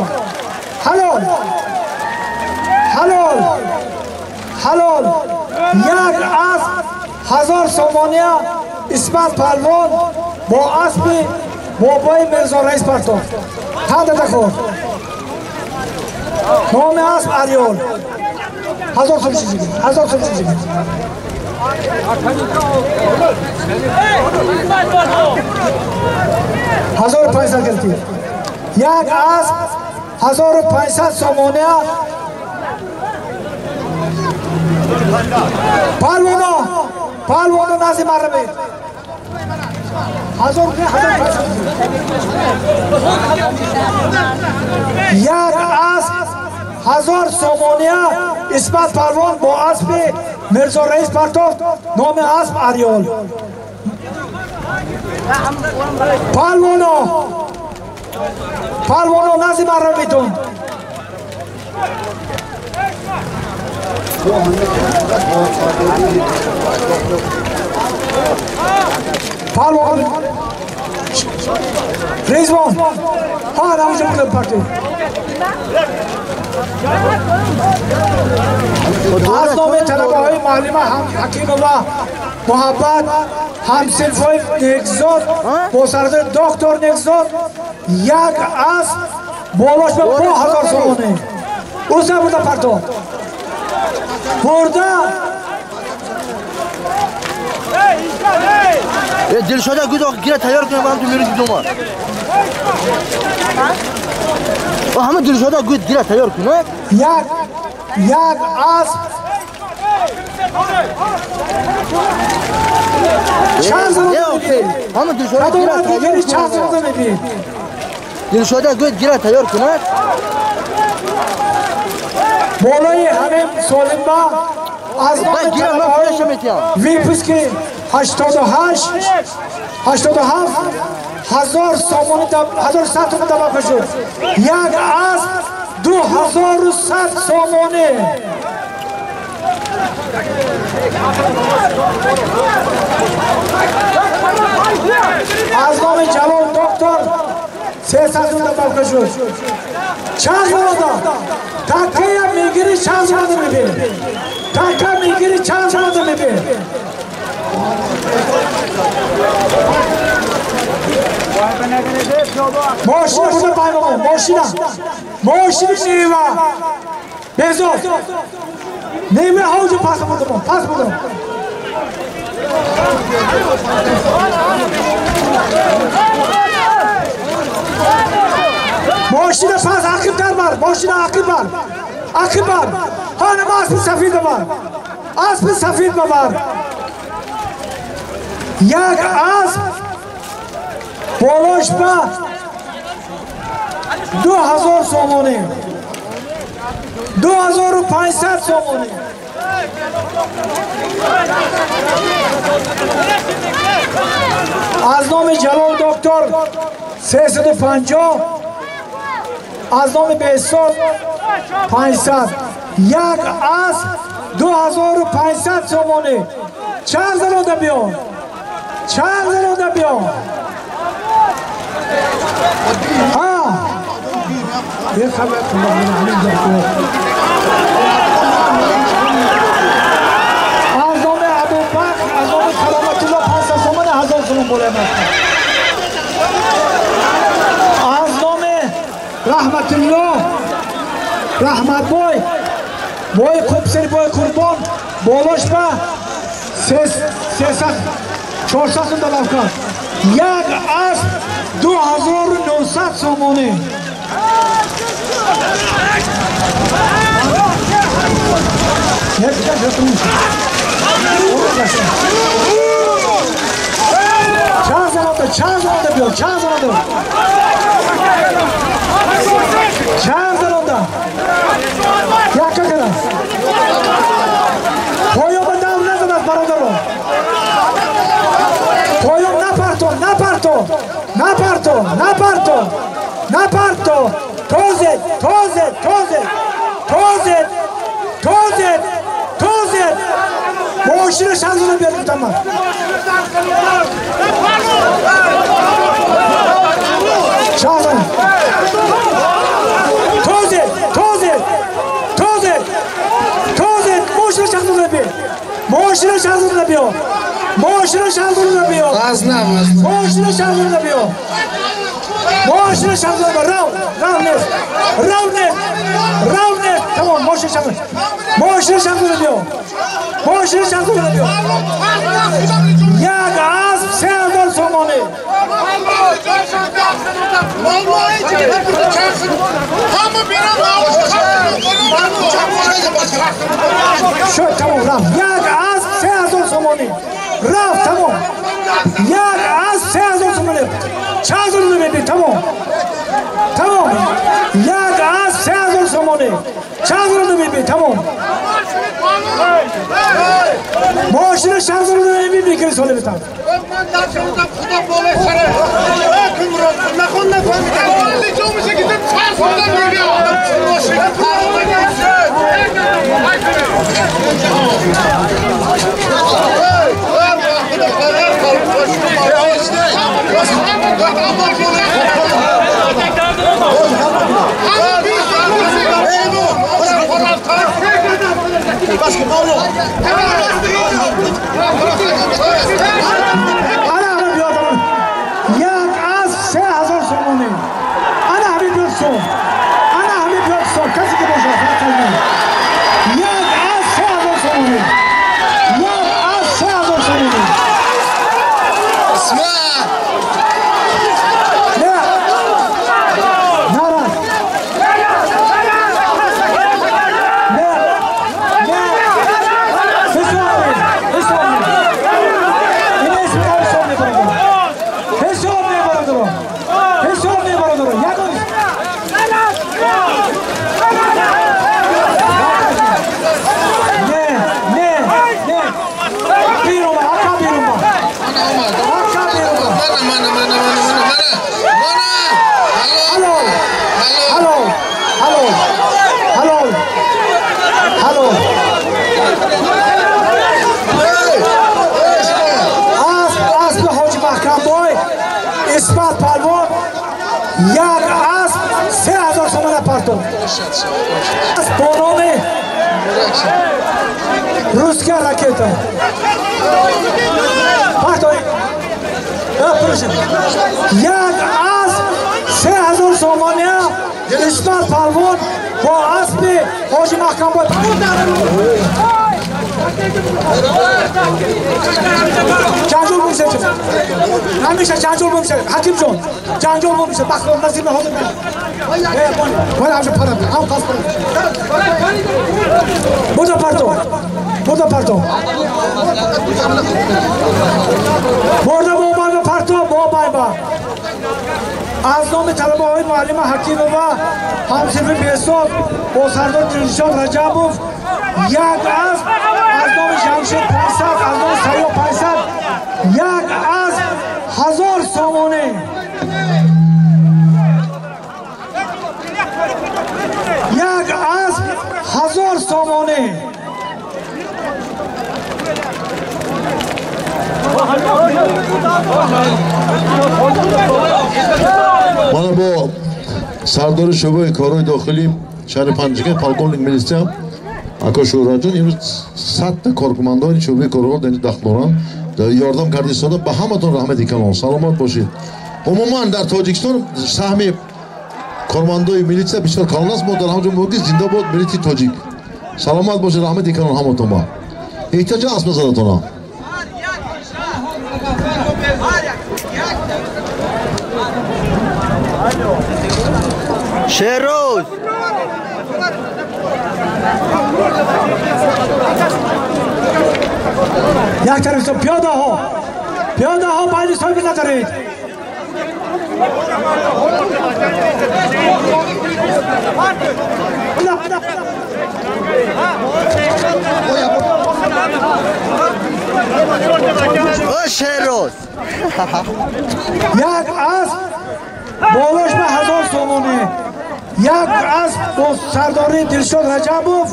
Ҳалол. Ҳалол. Ҳалол. Як асп 1000 сомонӣ Исмат Палвон бо аспи бобои Мирзо Раис партофт. Ҳадада хӯрд. Номи асп Ариёл. 1000 сом чизи гирифт. 1000 сом чизи гирифт. 1500 гирифтӣ. Як асп 1500 сомония. Палвоно, палвоно назди ман равед. 1500. Як асп 1000 сомония. Исмат палвон бо аспи Мирзо Раис партофт. Номи асп Ариол. Палвоно, палвоно назди ман раведун. Палвон Ризвон, ҳа равҷа бурда партофт. Аз номи талабаҳои муаллима Ҳакимова Муҳаббат, ҳамсинфҳои Некзод бо сардори доктор Некзод, як асп болош ба 2000 сомонӣ. Ӯза бурда партофт. Бурда. Дилшода гуд гира тайёр кунам, ҳам ту мерӯзи дома. Ҳама дилшода гуд гира тайёр кунад. Як асп чанд сомонӣ? Ҳама дилшода гира тайёр чанд сомонӣ мебинед? Дилшода гуд гира тайёр кунад. Болои ҳамин солимба аз номи випуски 88 87 1000 сомонӣ, 1100 сомонӣ добавка шуд. Як асп 2100 сомонӣ. Аз номи Ҷалол доктор 300 сомонӣ добавка шуд. Чанд сомонда? Такая мегири чанд сомонӣ мебинӣ? Така мегири чанд сомонӣ мебинӣ? Мошина бурда паймон, мошина. Мошини Нива. Безор. Нива ҳавҷа пас бурдам, пас бурдам. Мошина пас ақибтар бар, мошина ақиб бар. Ақиб бар. Ҳанам аспи сафид бар. Аспи сафид бар. Як асп болош ба 2000 сомонӣ. 2500 сомонӣ. Аз номи Ҷалол доктор 350, аз номи Беҳсод 500. Як асп 2500 сомонӣ. Чанд зарода биё? Чанд зарода биё? Ҳа, аз номи Абубакр, аз номи Кароматулло 500 сомонӣ, 1000 сомон болои ман. Аз номи Раҳматулло Раҳматбой, бой Қубсир, бой Қурбон, болош ба 300 400 сом талаб кард. Як асп 2900 сомонӣ. Чанд сомонда? Чанд сомонда биё? Чанд сомонда? Чанд сомонда? Яка кара. Поён ба давр назанад, бародарон. Поён напарто, напарто, напарто, напарто, напарто. Тозед, тозед, тозед, тозед, тозед, тозед. Мошина шанзона биёд гуфтам ман. Шанзона. Тозед, тозед, тозед, тозед. Мошина шанзона биёд. Мошина шанзона биёд. Мошина шанзона биёд. Мошина шанзона биёд. Мошина шанзона. Рав, рав нест. Рав нест. Рав нест. Тамом, мошина шанзона. Мошина шанзона биёд. Мошини 6000 биё. Як асп 3000 сомонӣ. Шуд, тамом, рафт. Як асп 3000 сомонӣ. Рафт, тамом. Як асп 3000 сомонӣ. 4000 намедиҳӣ, тамом. Тамом. Як асп 3000 сомонӣ. 4000 намедиҳӣ, тамом. Мошини 6000 намедиҳӣ, мекунӣ соли битам. Ана биёдам. Як асп 3000 сомонӣ. Ана ҳамин биёд сом. Ана ҳамин биёд сом. Касе ки бошад, фарқ надорад. Як асп 3000 сомонӣ. Як асп 3000 сомонӣ. Не. Нарад. Не. Не. Ҳисоб не. Ҳисоб не. Ин ҳисоб не, бародар. Ҳисоб не, бародар. Ҳисоб не, бародар. Ягон Не, не, не. Бирума, ака бирума. Ака бирума. Ҳалол. Ҳалол. Ҳалол. Ҳалол. Ҳалол. Асп, аспи Ҳоҷи Маҳкамбой, Исмат палвон, як асп 3000 сомона партон. Асп бо номи Русская ракета. Партон. Як асп 3000 сомония, Исмат палвон бо аспи Ҳоҷи Маҳкамбой. Ҷанҷол бумиша. Ҳамеша ҷанҷол бумиша. Ҳакимҷон, ҷанҷол бумиша. Бахт насиб ҳозир. Вала ҳамша парам. Ҳам қас парам. Бурда парто. Бурда парто. Бурда бо парто, бо байба. Аз номи талабаҳои муаллима Ҳакимова, ҳамсинфи Беҳсод бо сардор Дилшод Раҷабов, як асп аз номи Ҷамшед 500, аз номи Сайё 500, як асп 1000 сомонӣ. Як асп 1000 сомонӣ. Мана бо сардори шӯъбаи корҳои дохилӣ шаҳри Панҷакент, полковник милитсия ака Шӯҳратҷон, имрӯз 100 та кормандони шӯъбаи корҳо дар инҷо дахл доранд, ёрдам карда истода. Ба ҳаматон раҳмати калон, саломат бошед. Умуман дар Тоҷикистон саҳми кормандои милитсия бисёр калон аст. Мо дар ҳамаҷо мегӯем ки зинда бод милитсияи тоҷик. Саломат бошед, раҳмати калон ҳаматон. Ба эҳтиёҷа аст назаратона. Шерӯз. Як тараф пиёдаҳо, пиёдаҳо, байни соҳиби надаред. О, Шерӯз. Як асп болош ба 1000 сомонӣ. Як асп бо сардории Дилшод Раҷабов,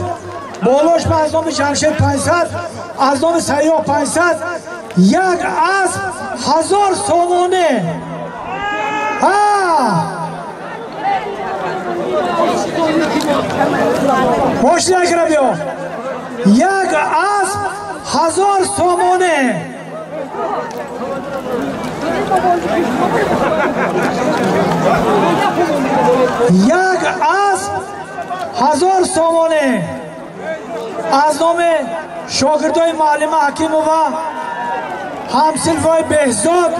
болош ба аз номи Ҷамшед 500, аз номи Сайёҳ 500, як асп 1000 сомонӣ. Ҳа, мошина кира биё. Як асп 1000 сомонӣ. Як асп 1000 сомонӣ аз номи Шогирдои муаллима Ҳакимова, ҳамсинфои Беҳзод.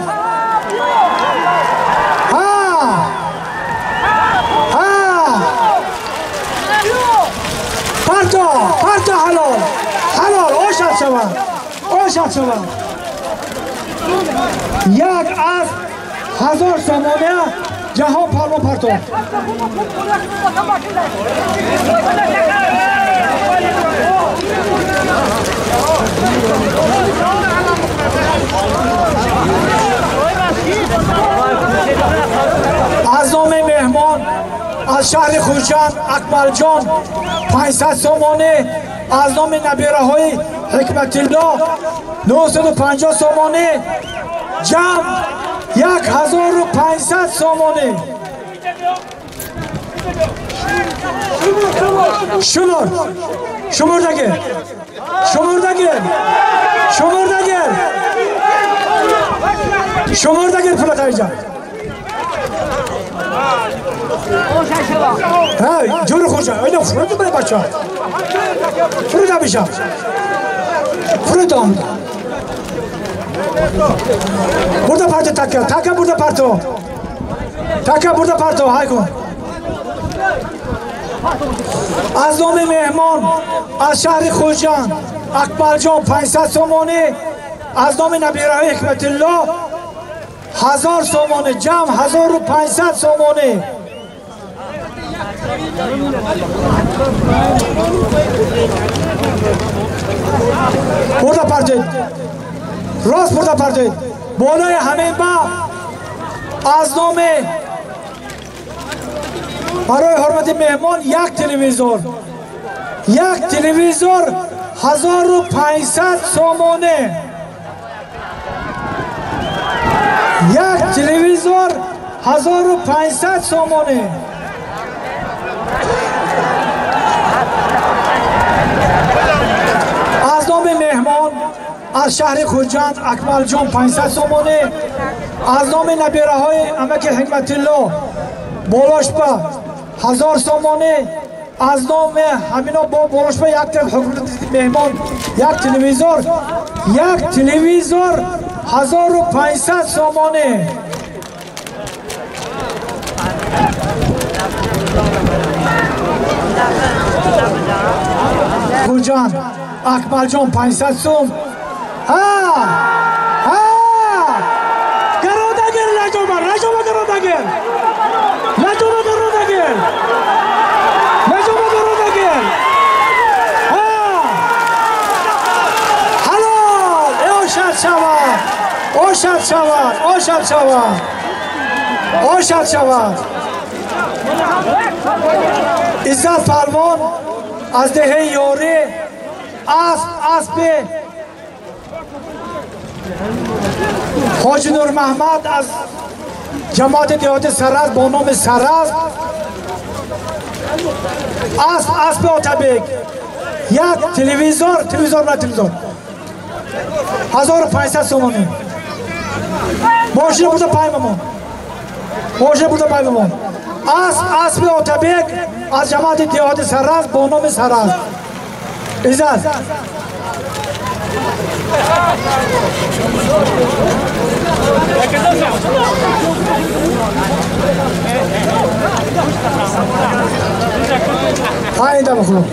Ҳа! Ҳа! Парто! Парто ҳалол! Ҳалол! Ошад шавад! Ошад шавад! Як аз 1000 сомона ҷаҳон палвон парто. Аз номи меҳмон аз шаҳри Хуҷанд Акмалҷон 500 сомонӣ, аз номи набираҳои Ҳикматилло 950 сомонӣ, ҷамъ 1500 сомонӣ. Шумор, шумурдагир, шумурдагир, шумурдагир, шумурдагир пула таиҷа. Ҳа, ҷури хурша, айна фуруд бира бача. Фуруд абиша. Фуруд омда. Бурда парто така, така бурда парто. Така бурда парто, ҳай кун. Аз номи меҳмон аз шаҳри Хуҷанд Акбалҷон 500 сомонӣ, аз номи набираҳои Ҳикматилло 1000 сомонӣ, ҷамъ 1500 сомонӣ. Бурда партед, рост бурда партед. Болои ҳамин ба аз номи барои ҳурмати меҳмон як телевизор, як телевизор 1500 сомонӣ, як телевизор 1500 сомонӣ. Аз номи меҳмон аз шаҳри Хуҷанд Акмалҷон 500 сомонӣ, аз номи набираҳои амаки Ҳикматилло болошба 1000 сомонӣ, аз номи ҳамино бо болошба як меҳмон як телевизор, як телевизор 1500 сомонӣ. Хуҷанд Акмалҷон 500 сом. Ҳа! Ҳа! Гародагир лаҷоба, лаҷоба гародагир. Лаҷоба гародагир. Лаҷоба гародагир. Ҳа! Ҳалол! Ошад шавад! Ошад шавад! Ошад шавад! Ошад шавад! Иззат палвон аз деҳаи Ёрӣ асп аспи Ҳоҷи Нурмаҳмад аз ҷамоати деҳоти Саразд бо номи Саразд асп аспи Отабек як телевизор, телевизор на телевизор 1500 сомонӣ. Мошина бурда пай бамон, мошина бурда пай бамон. Асп аспи Отабек аз ҷамоати деҳоти Саразд бо номи Саразд. Иззат Hayda bakalım.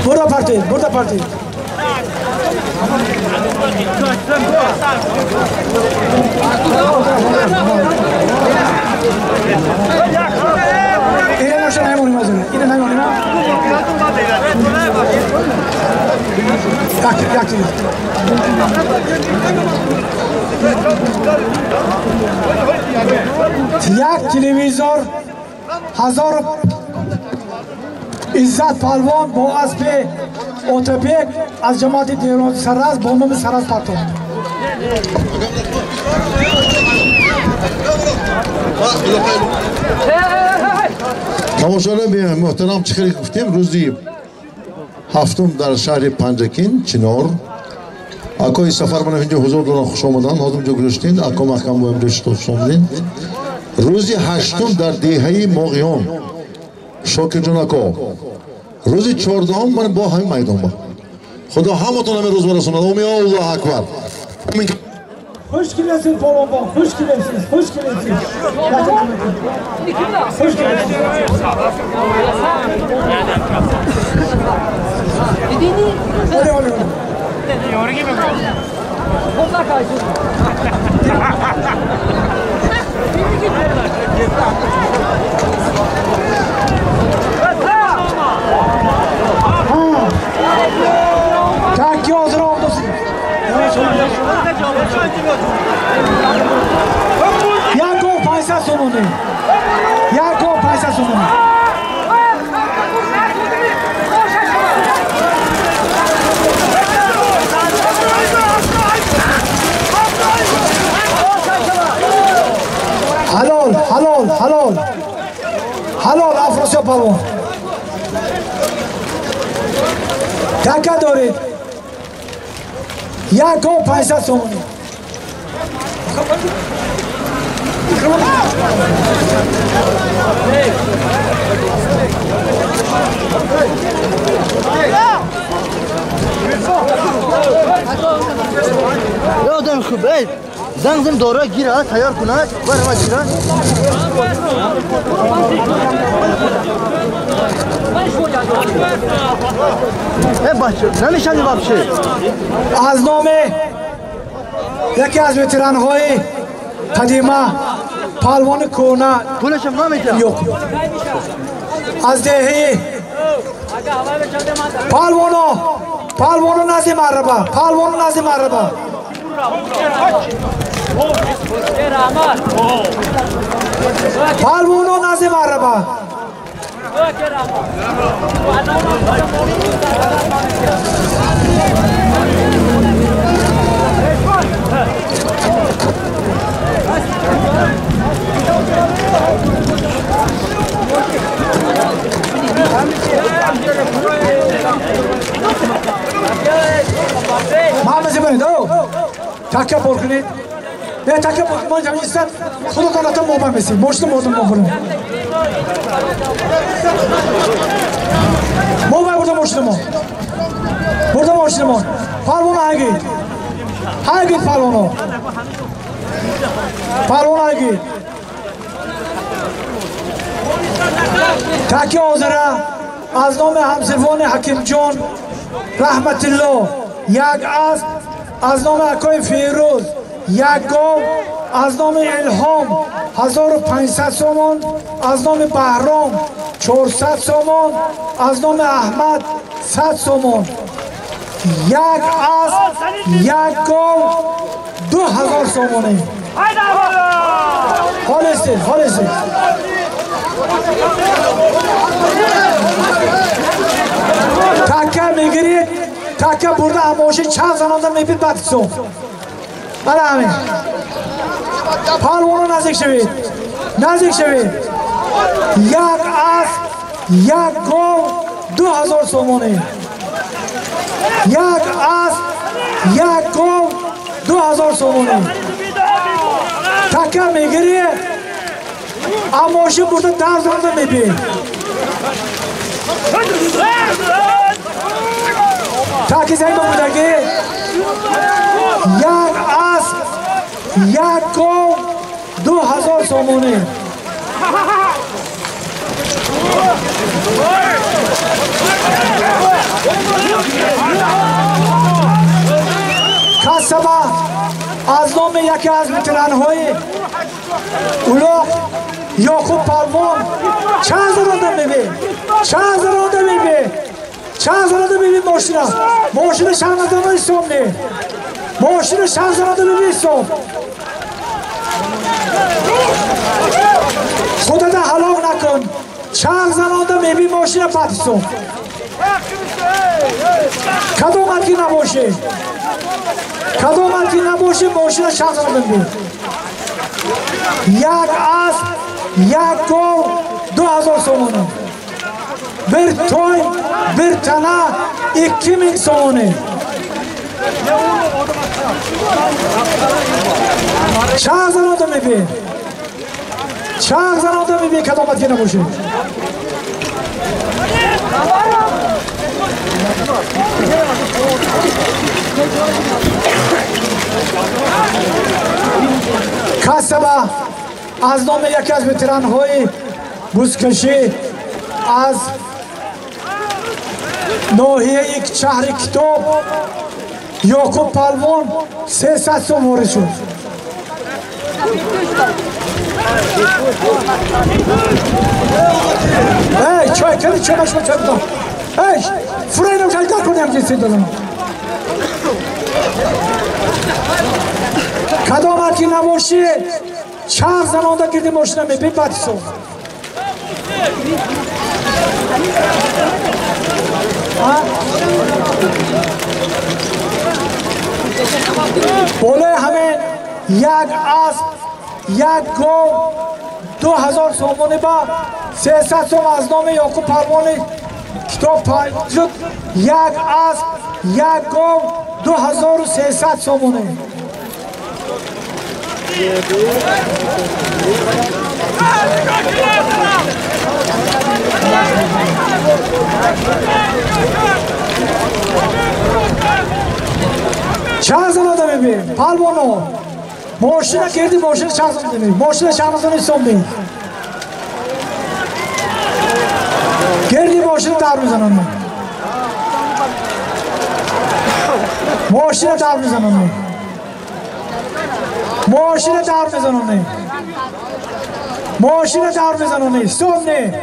Burada parti, burada parti. Як телевизор 1000 Иззат палвон бо аспи Отабек аз ҷамоати деҳоти Саразд бо номи Саразд партофт. Тамошобинони муҳтарам, чӣ хеле гуфтем, рӯзи ҳафтум дар шаҳри Панҷакент Чинор акои Сафар мана инҷо ҳузур доранд, хуш омаданд, ҳозир инҷо гузоштед, ако маҳкам бо инҷо хуш омадед. Рӯзи ҳаштум дар деҳаи Моғиён, Шокирҷон ако рӯзи 14 ман бо ҳамин майдон ба Худо ҳаматон ҳамин рӯз барасонад. Омин, Аллоҳу акбар. Хуш келипсиз polvon, xush kelibsiz, xush kelibsiz. Xush kelibsiz. Oley, oley, oley. Takki hozir oldi. Яко 500 сомонӣ. Яко 500 сомонӣ. Halol, halol, halol. Halol Afrosiyob polvon. Taka доред. Яко 500 сомонӣ. Ёдам хуб, эй, занг зам дора гира, тайёр кунад, барама гира. Э бача, намешани вообще. Аз номи яке аз ветеранҳои қадима палвони кӯҳна пулашам намедиҳам. Yo'q. Аз деҳаи палвоно, палвоно назди марраба, палвоно назди марраба. Палвоно назди марраба. Мамази бинед, така пур кунед. Не, така пур кунед, мо ҷамъистад, худатон ата мо бамесед, мошина мозум мо бурем. Мо бай бурда мошина мо. Бурда мошина мо. Палвоно ҳагид. Ҳагид палвоно. Палвоно ҳагид. Таки ҳозира аз номи ҳамсирфони Ҳакимҷон Раҳматилло як асп, аз номи акои Фирӯз як гов, аз номи Илҳом 1500 сомон, аз номи Баҳром 400 сомон, аз номи Аҳмад 100 сомон. Як асп, як гов, 2000 сомонӣ. Холистед, холистед. Така мегиред, така бурда мошин чанд занонда мебид баъд ҳисоб. Бала ҳамин. Палвоно наздик шавед. Наздик шавед. Як асп, як гов, 2000 сомонӣ. Як асп, як гов, 2000 сомонӣ. Така мегиред, мошин бурда 10 занонда мебид. Таки займа будаги як асп, як гов, 2000 сомонӣ. Касаба аз номи яке аз ветеранҳои улоқ Ёқуб палвон чанд заронда мебӣ? Чанд заронда мебӣ? Чанд заронда мебӣ мошина? Мошина чанд заронда ҳисоб не? Мошина чанд заронда мебӣ ҳисоб? Худата ҳалок накун. Чанд заронда мебӣ мошина бад ҳисоб. Кадомат ки набошӣ? Кадомат ки набошӣ мошина чанд заронда мебӣ? Як асп, як гов, 2000 сомонӣ. Bir toy, bir tana 2000 сомонӣ. Чанд занонда мебӣ? Чанд занонда мебӣ кадомат ки набошӣ? Касаба аз номи яке аз ветеранҳои бузкашӣ аз ноҳияи шаҳри Китоб Ёқуб Палвон 300 сом ворид шуд. Эй, чой кардӣ, чой машма чой бидам. Эй, фурайнам шалгар кунам ҷинси додам. Кадомат ки набошӣ, чарх занонда гирди мошина мебин бадисо. Болои ҳамин як асп, як гов 2000 сомонӣ ба 300 сом аз номи Ёқуб Палвони Китоб шуд. Як асп, як гов 2300 сомонӣ. Чанд зан одам мебинем? Палвоно. Мошина кирди, мошина чанд зан мебинем? Мошина чанд зан ҳисоб мебинем? Гирди мошина дар мезананд. Мошина дар мезананд. Мошина дар мезананд. Мошина дар мезананд. Ҳисоб не.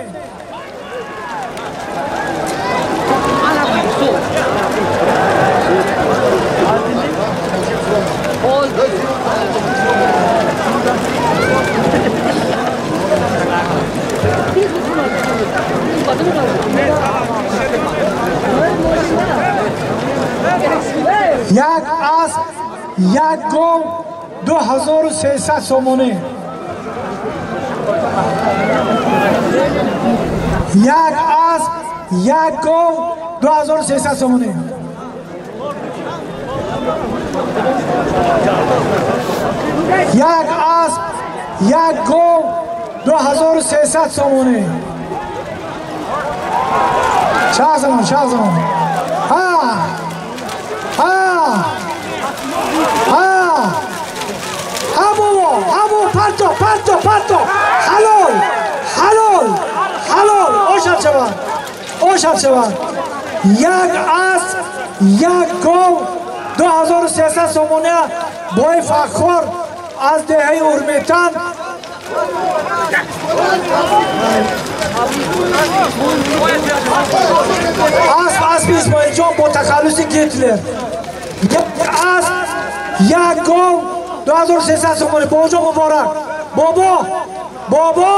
Як асп, як гов 2300 сомонӣ. Як асп, як гов 2300 сомонӣ. Як асп, як гов 2300 сомонӣ. Чанд замон, чанд замон. Ҳа! Ҳа! Ҳа! Ҳа бобо, ҳа бобо, парто, парто, парто. Ҳалол, ҳалол, ҳалол. Ошаб шавад, ошаб шавад. Як асп, як гов 2300 сомонӣ бои Фаххор аз деҳаи Урметан. Асп, аспи Исмоилҷон бо тахаллуси Гитлер. Як асп, як гов 2300 сомонӣ. Бобоҷон муборак. Бобо, бобо,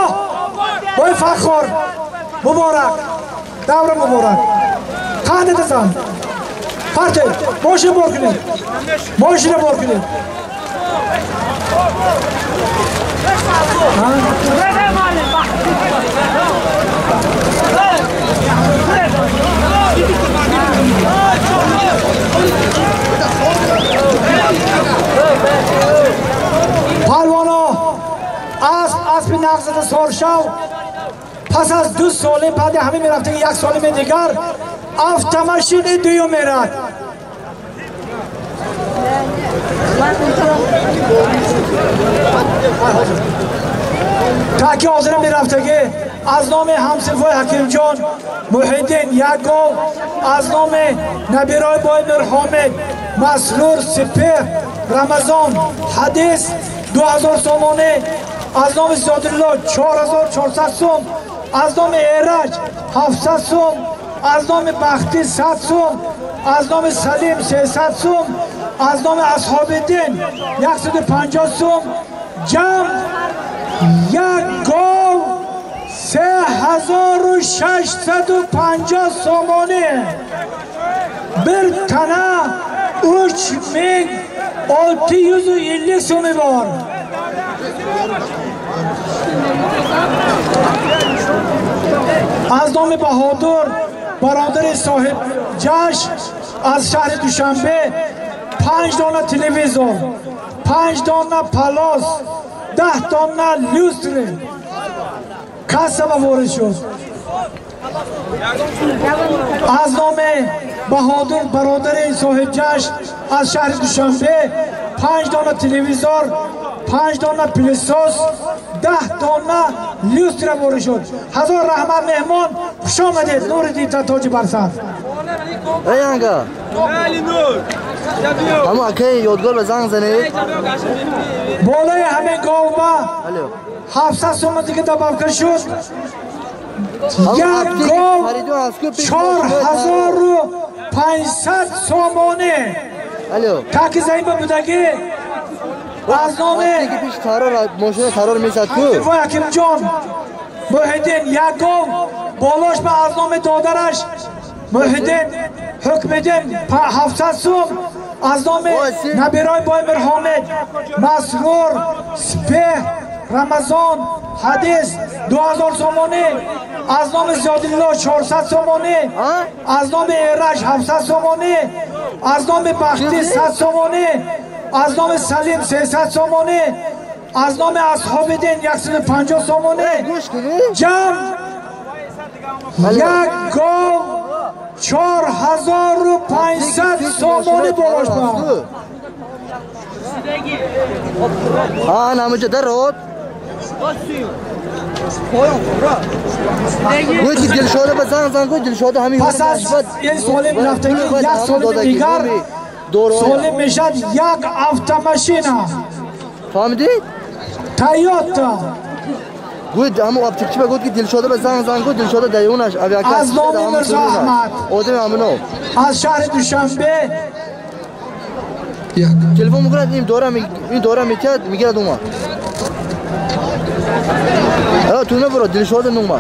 бои Фаххор муборак. Давра муборак. Қанд дасан. Парте, мошина бор кунед. Мошина бор кунед. Палвоно, асп, аспи нағзада соршав пас аз 2 соли баъди ҳамин мерафтаги 1 соли дигар автомашини дуюм мерад. Таки ҳозира мерафтагӣ аз номи ҳамсинфои Ҳакимҷон Муҳиддин як гов, аз номи набирои бои Мирҳомид Масрур Сипеҳ Рамазон Ҳадис 2000 сомонӣ, аз номи Зиёдулло 4400 сом, аз номи Эраҷ 700 сом, аз номи Бахтӣ 100 сом, аз номи Салим 300 сом, аз номи Асҳобиддин 150 сом. Ҷамъ як гов 3650 сомонӣ. Bir tana 3650 so'mi bor. Аз номи Баҳодур бародари соҳиб ҷашн аз шаҳри Душанбе 5 дона телевизор, 5 дона палос, 10 дона люстра кассава ворид шуд. Аз номи Баҳодур бародари соҳибҷашн аз шаҳри Душанбе 5 дона телевизор, 5 дона пылесос, 10 дона люстра ворид шуд. Ҳазор раҳмат меҳмон, хуш омадед, нури дида тоҷи барсар. Эй анга. Ҳамо акаи ёдгор ба занг занед. Болои ҳамин говба 700 сомон дига добавка шуд. Як гов 4500 сомонӣ. Таки заима будагӣ аз номи Ҳакимҷон Муҳиддин як гов болош ба аз номи додараш Муҳиддин Ҳукмиддин 700 сум, аз номи набирои бой Мирҳомид Масрур Спеҳ Рамазон Ҳадис 2000 сомонӣ, аз номи Зиёдилло 400 сомонӣ, аз номи Эраҷ 700 сомонӣ, аз номи Бахтӣ 100 сомонӣ, аз номи Салим 300 сомонӣ, аз номи Асҳобиддин 150 сомонӣ. Ҷамъ як гов 4500 сомонӣ болош ба. Ҳа, намуҷа дарод. Гӯй ки Дилшода ба занг зан, гӯй Дилшода ҳамин пас аз ин солим рафтагӣ як солими дигар солим мешавад як автомашина. Фаҳмидед? Тойота. Гӯй ҳамон аптекчи ба гуфт ки Дилшода ба занг зан, гӯй Дилшода даюнаш авиакас. Аз номи Мирзо Аҳмад одами ҳамино аз шаҳри Душанбе телефон мекунад, ин дора метиҳад, мегирад ума. Ту набуро, Дилшода нума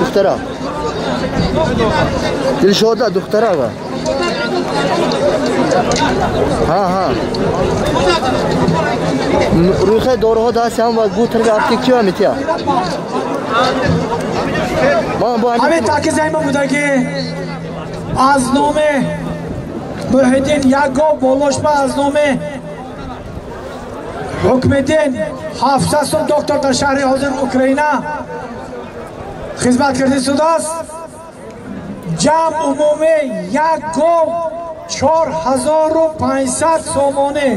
духтара. Дилшода духтара ва. Ҳа, ҳа. Рӯйхаи доруҳо дасти ҳам ва гӯ тарафи аптекчи ва метиҳад. Ҳамин таки заима будагӣ аз номи Муҳиддин як гов болош ба аз номи Ҳукмиддин 700 сум, доктор дар шаҳри ҳозир Украина хизмат карда истодааст. Ҷамъ умумӣ як гов 4500 сомонӣ.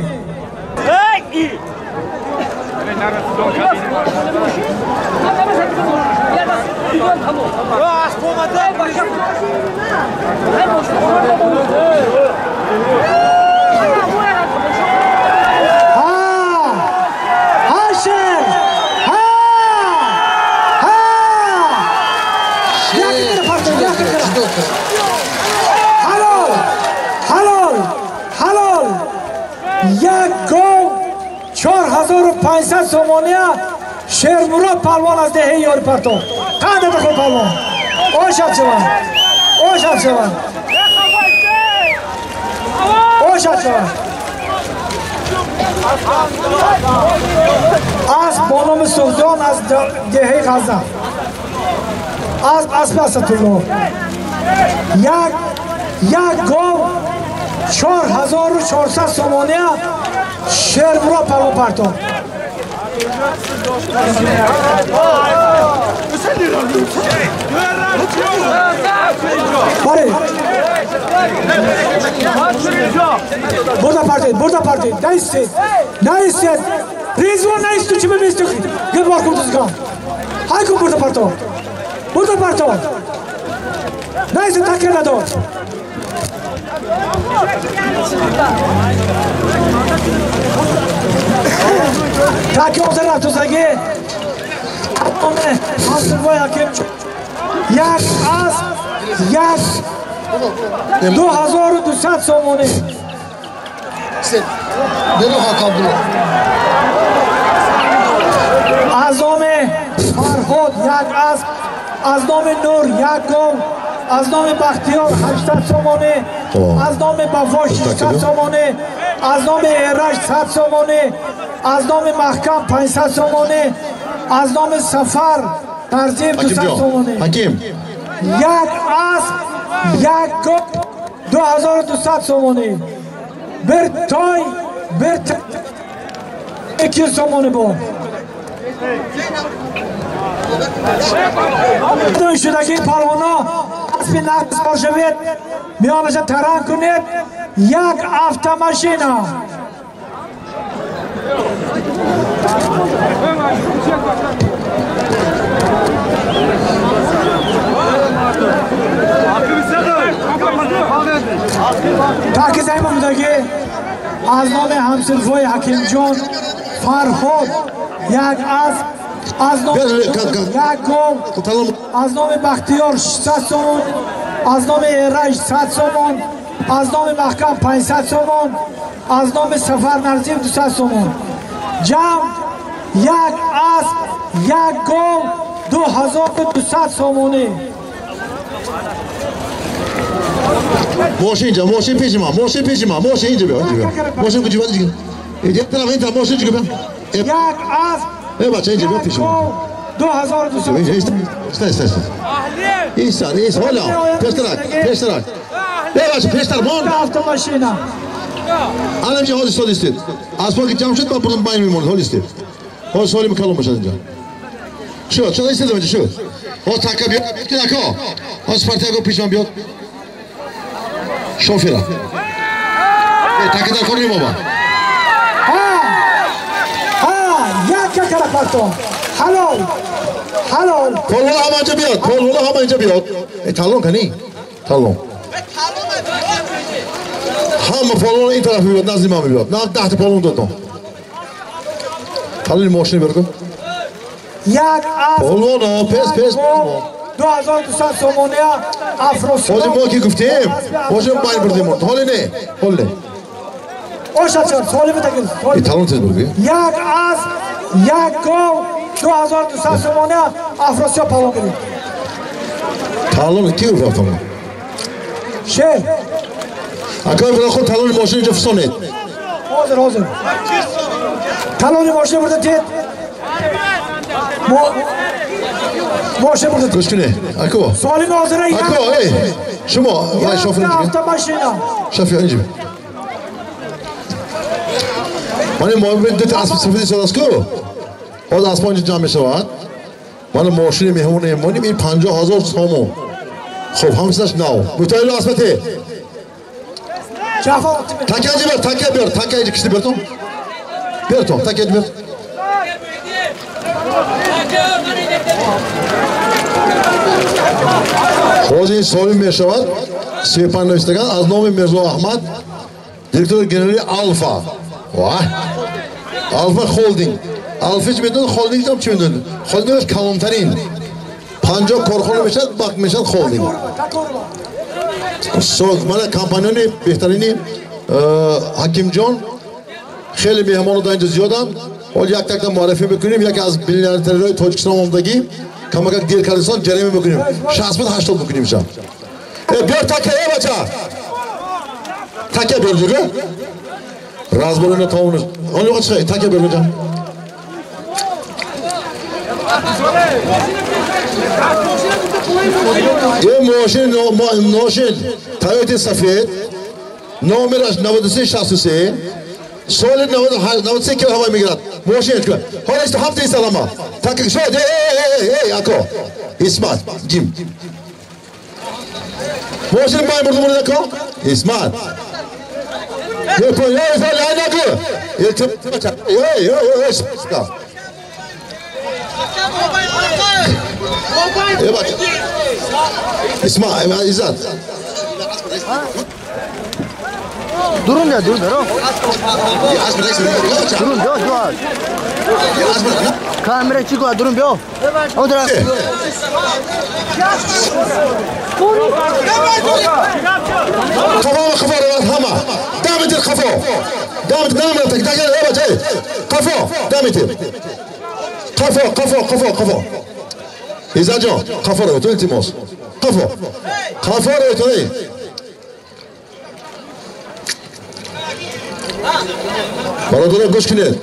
Ҳалол, ҳалол, ҳалол. Як гов 4500 сомония Шермурод палвон аз деҳаи Ёрипартов. Қанда бихӯр палвон. Ошад шаванд, ошад шаванд, ошад шаванд. Асп бо номи Суғдиён аз деҳаи Ғазна. Асп аспи Асадулло. Як гов 4400 сомония Шермурод палвон партов. Баре. Бурда партед, бурда партед. Наистед, наистед. Резвон наисту, чӣ мемисту? Гир бор кун тузган. Ҳай кун бурда партов. Бурда партов. Наистед, такир надор. Таки ҳозир рафтусагӣ як асп як 2200 сомонӣ. Аз номи Фарҳод як асп, аз номи Нур як гов, аз номи Бахтиёр 800 сомонӣ, аз номи Бафо 600 сомонӣ, аз номи Эраҷ 100 сомонӣ, аз номи Маҳкам 500 сомонӣ, аз номи Сафар Тарзиев 200 сомонӣ. Ҳаким. Як асп як гов 2200 сомонӣ. Bir toy bir 200 сомонӣ буд. Шудаги палвоно аспи нақс бошавед, миёнаша таранг кунед, як автомашина. Таки займа будаги аз номи ҳамсирфои Ҳакимҷон Фарҳод як асп, аз номи як гов, аз номи Бахтиёр 600 сомон, аз номи Эраҷ 100 сомон, аз номи Маҳкам 500 сомон, аз номи Сафар Нарзиев 200 сомон. Ҷамъ як асп, як гов, 2200 сомонӣ. Мошин инҷа, мошин пеши ман, мошин пеши ман, мошин инҷа биё, инҷа биё. Мошин куҷо бад инҷа. Як тараф ин тараф мошин инҷа биё. Як асп, бача инҷа биё пеши ман. 2200. Иста, иста, иста. Иста, иста, ҳола. Пештарак, пештарак. Бача пештар мон. Автомашина. Алан инҷа ҳозир истод истед. Аспо ки ҷамъ шуд, ман бурдам байн мемонад, ҳол истед. Ҳозир соли калон бошад инҷа. Шуд, шуд истед инҷа, шуд. Ҳозир така биё, така. Ҳозир Спартако пеши ман биёд. Шофера. Така дар кор бобо. Як какара партон. Ҳалол. Ҳалол. Полвола ҳама инҷа биёд, полвола ҳама инҷа биёд. Талон кани? Талон. Ҳама полвола ин тараф биёд, назди ман биёд. На 10 та полвон додам. Талони мошин бирку. Як асп. Полвоно, пес, пес. 2200 сомония Афросиёб. Ҳозир мо ки гуфтем, ҳозир байн бурдем. Ҳоле не, ҳоле. Ошачон, соли битагир. Талон тез бурди. Як асп, як гов, 2200 сомония Афросиёб палон гирифт. Талон ки гуфт талон? Шер. Акай бира худ талони мошин инҷо фисонед. Ҳозир, ҳозир. Талони мошин бурда тед. Мошин бурда. Гӯш кунед. Ако. Соли нозира як. Ако, эй, шумо, вай шофер инҷо. Автомашина. Шофер инҷо. Ман ин ду та асп сафеди сода аст ку? Ҳозир аспҳо инҷо ҷамъ мешавад. Ман мошини меҳмон мемонем, ин 50,000 сомон. Хуб, ҳамсаш нав. Мутаило аспате. Така инҷо биёр, така биёр, така инҷо кишти биёртон. Биёртон, така инҷо биёр. Ҳозир ин солим мешавад. 35 навиштаган аз номи Мирзо Аҳмад, директори генерали Алфа. Ваҳ! Алфа холдинг. Алфа чӣ медонад, холдинг ҳам чӣ медонад? Холдингаш калонтарин. 50 корхона мешавад, бак мешавад холдинг. Мана компанияни беҳтарини Ҳакимҷон, хеле меҳмонро дар инҷо зиёданд. Ҳол як такта муаррифӣ мекунем, яке аз миллионерҳои Тоҷикистон омадагӣ, камакак дер кардисон ҷарима мекунем. 60-80 мекунем шам. Биёр така, эй бача. Така биёр дига. Разборина тамом. Ҳол yo'q chiqay, така биёр бача. Ин мошин, мошин Toyota сафед, номераш 9363, соли 93 кило ҳаво мегирад. Мошин ҳола исто ҳафта исталама. Така шуд, эй, эй, эй, ако. Исмат, ҷим. Мошин байн бурду бурду ако? Исмат. Эй, эй, эй, наку. Эй, эй, эй, эй, бача. Исма, Иззат. Durun ya, durun, durun. Durun, биё, биё. Камера чӣ гуфт, durun, биё. Он тараф. Қафо, қафо равад ҳама. Дамитир қафо. Дамит, намра так, так, эй бача, эй. Қафо, дамитир. Қафо, қафо, қафо, қафо. Иззатҷон, қафо равед, илтимос. Қафо. Қафо равед, эй. Бародаро гӯш кунед.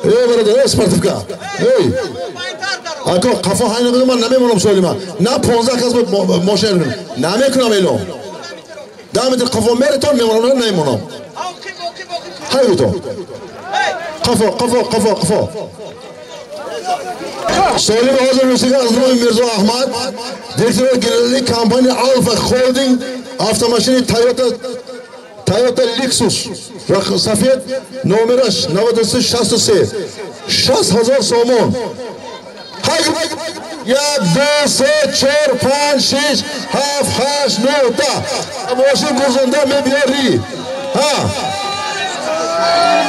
Эй бародар, эй спортивка. Эй. Ако қафо ҳай набудам, ман намемонам солима. На 15 кас мошин намекунам эълон. 10 метр қафо меретон мемонам, намемонам. Ҳай бутон. Қафо, қафо, қафо, қафо. Соҳиби ҳозир мусиқӣ аз номи Мирзо Аҳмад, директори генералии компания Алфа Холдинг, автомашини Toyota Lexus сафед, номераш 9363, 60,000 сомон. 1, 2, 3, 4, 5, 6, 7, 8, 9, 10. Мошин гузонда мебиёрӣ. Ҳа.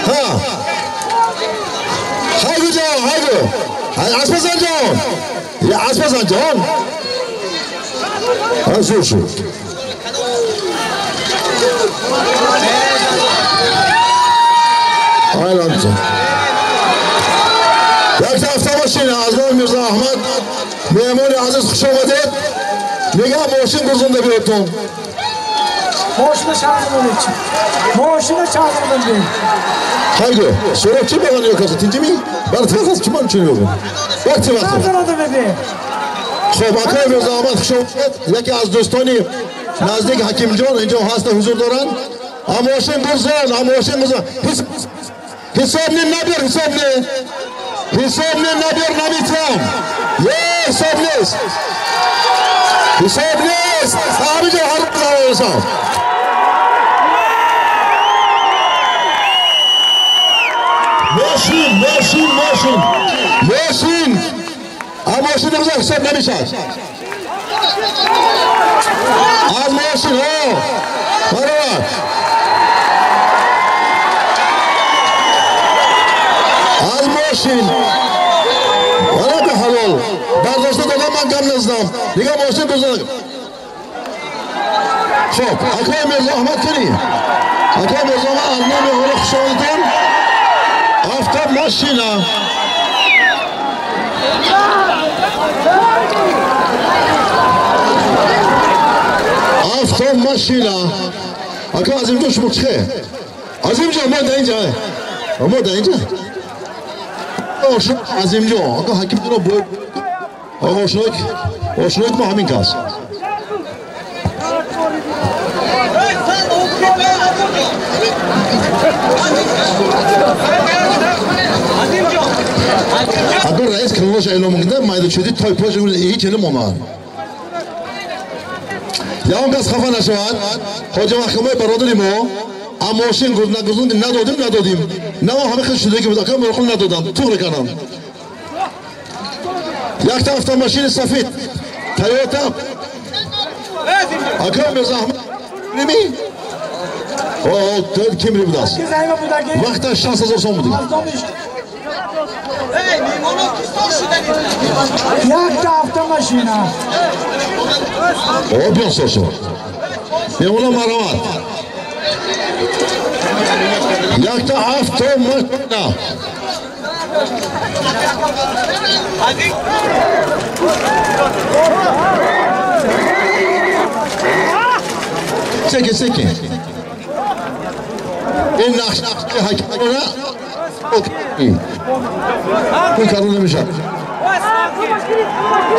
Ҳа. Хайгу ҷон, хайгу. Аспазан ҷон. Я Аспазан ҷон. Ҳа, зур шуд. Айланҷон. Як автомашина аз номи Мирзо Аҳмад, меҳмони азиз, хуш омадед. Мегам мошин гузонда биётон. Мошина чархонда чи? Мошина чархонда. Хайгу, суроб чи баган ёкаса? Тинҷими? Бар тифас чи ман чун ёгум? Вақти вақти. Хоб, акай Мирзо Аҳмад, хуш омадед. Яке аз дӯстони наздик Ҳакимҷон инҷо ҳаста, ҳузур доранд. Мошин гузон, мошин гузон. Ҳисоб не набер, ҳисоб не. Ҳисоб не набер, наметавам. Е, ҳисоб нест. Ҳисоб нест. Ҳамиҷо ҳар ҳисоб. Мошин, мошин, мошин. Мошин. Мошин набозад, ҳисоб намешавад. Аз мошин, ҳо. Баробар. Аз мошин. Вала ба ҳалол. Бардошта додам, ман гам наздам. Дига мошин гузорам. Хоб, акай Мирзо Аҳмад кунӣ. Акай Мирзо Аҳмад аз номи ҳола хуш омадитон. Автомашина. Автомашина. Ака Азимҷон, шумо чихе? Азимҷон, мо дар инҷа. Мо дар инҷа. Азимҷон, ака Ҳакимҷонро бо ошноик, ошноик мо ҳамин кас. Агар раис калош эълом кунад, майдачудӣ той пош ҳеҷ намонад. Ягон кас хафа нашавад. Ҳоҷа маҳкамаи бародари мо, мошин нагузондим, надодим, надодим. На мо ҳама хел шудаги буд, ака мурқул надодам, туғри кардам. Якта автомашини сафед, Toyota. Ака Мирзо Аҳмад неми? О, ким будааст? Вақта 60,000 сом буд. Якта автомашина. О, биён сошо. Меҳмона марҳамат. Якта автомашина. Секин, секин. Ин нақш ҳакимона ин карда намешавад.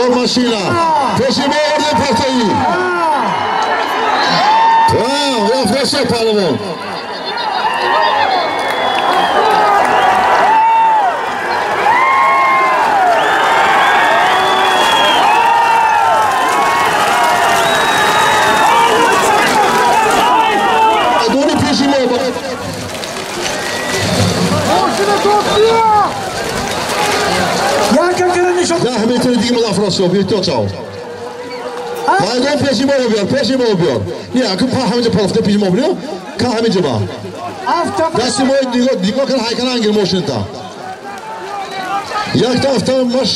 О, машина. Пеши мо ордем партоӣ. Рафташа паҳлавон. Адони пеши мо. 10 метри дига мол Афросиёб, эҳтиёт шав. Майдон пеши мо биёр, пеши мо биёр. Не, аку па ҳаминҷа палафта пеши мо биёр, ка ҳаминҷа ба. Дасти мо нигоҳ, нигоҳ кун, ҳайкал ангир мошинта. Якта автомаш.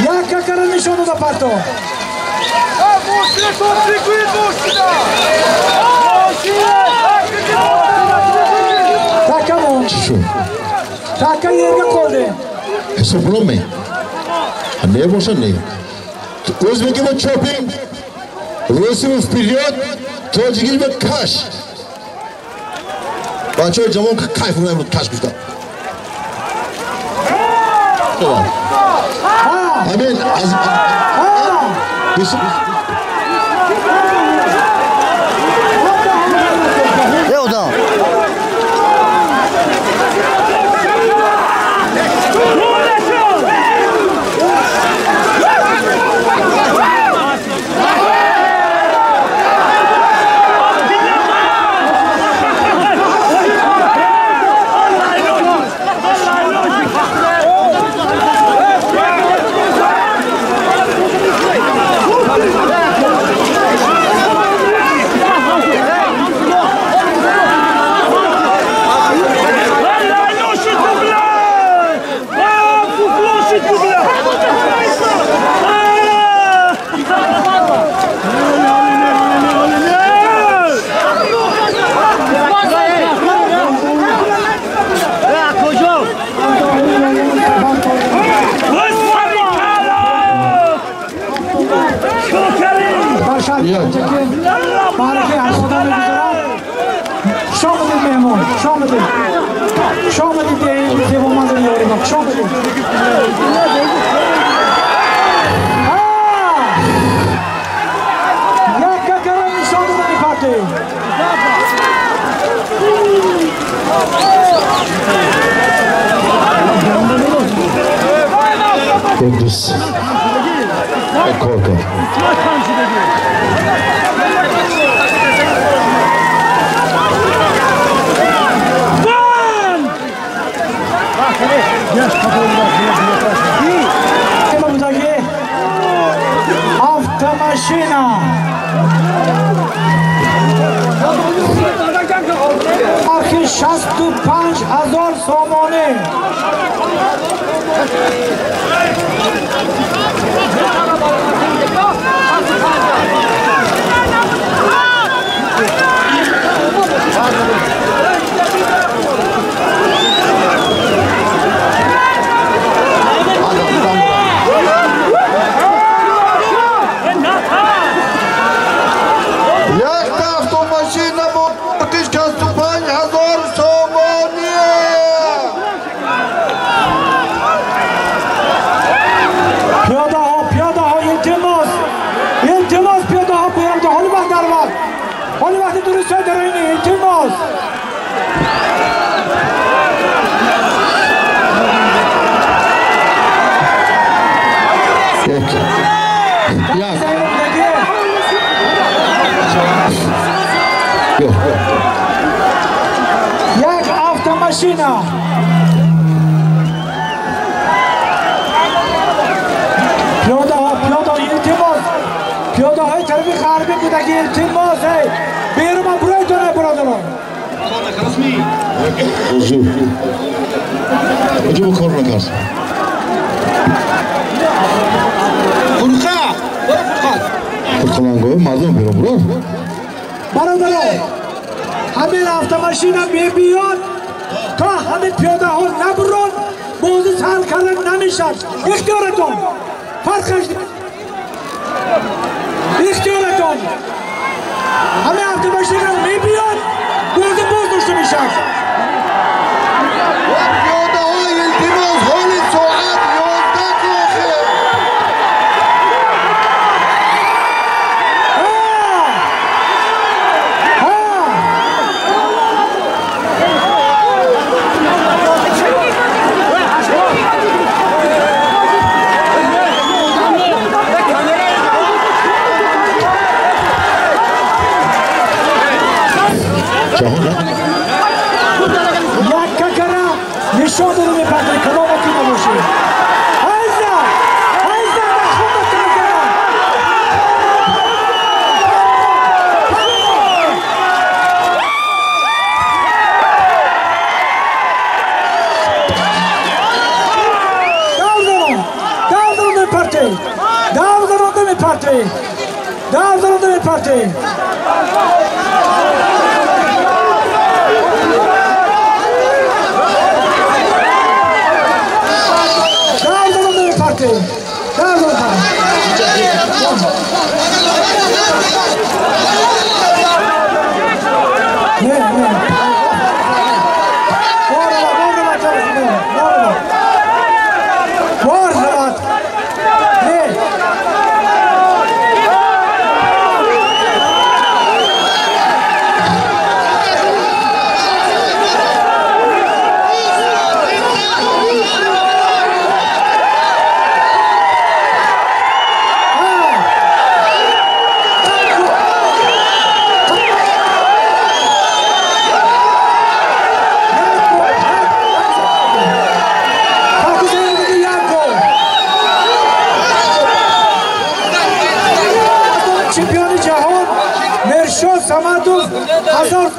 Як какара нишон дода парто. Такамон. Чӣ шуд? Така ерга қолди. Ҳисоб кунам ме? Не боша, не. Ӯзбеки ба чопинг, русиба вперёд, тоҷикиш ба каш. Бачаҳои ҷавон кайф мекунанд, каш гуфта. Ҳамин аз Е, одам. Хуш омадед. Хуш омадед зебоманзари ёри мо. Хуш омадед. Якка кара нишон дода мепартоед. Қуддус кор кард. Автомашина. Нархи 65 000 сомонӣ. Якта автомашина бо 65 000 сомонӣ. Пиёдаҳо, пиёдаҳо, илтимос, илтимос, пиёдаҳо, пиёда, ҳоли вақт дар вақт, ҳоли вақти дурустҳои дароини, илтимос. Як. Як. Як автомашина. Пиёдаҳо, пиёдаҳо, илтимос. Пиёдаҳои тарафи ғарбӣ будаги, илтимос, эй. Берума буройтон, эй бародарон. Ҳузур. Оҷо кор накард. Фурқа! Бора фурқа! Фурқалангои мардум берун бурор. Бародарон, ҳамин автомашина мебиёд, то ҳамин пиёдаҳо набурон, бозӣ сар кардан намешавад. Ихтиёратон. Фарқаш ихтиёратон. Ҳамин автомашина мебиёд, бозӣ боз дошта мешавад. Пиёдаҳо илтимос, ҳоли соат 11 охир. Якка кара нишон дода мепартоед, кадоме ки набошед. Айза! Айза! Хуб кара! Давзанон! Давзанон мепартоед! Давзанон мепартоед! Давзанон мепартоед! Не, не. Бор равад. Не. Чемпиони ҷаҳон Мершод Самадов ҳазор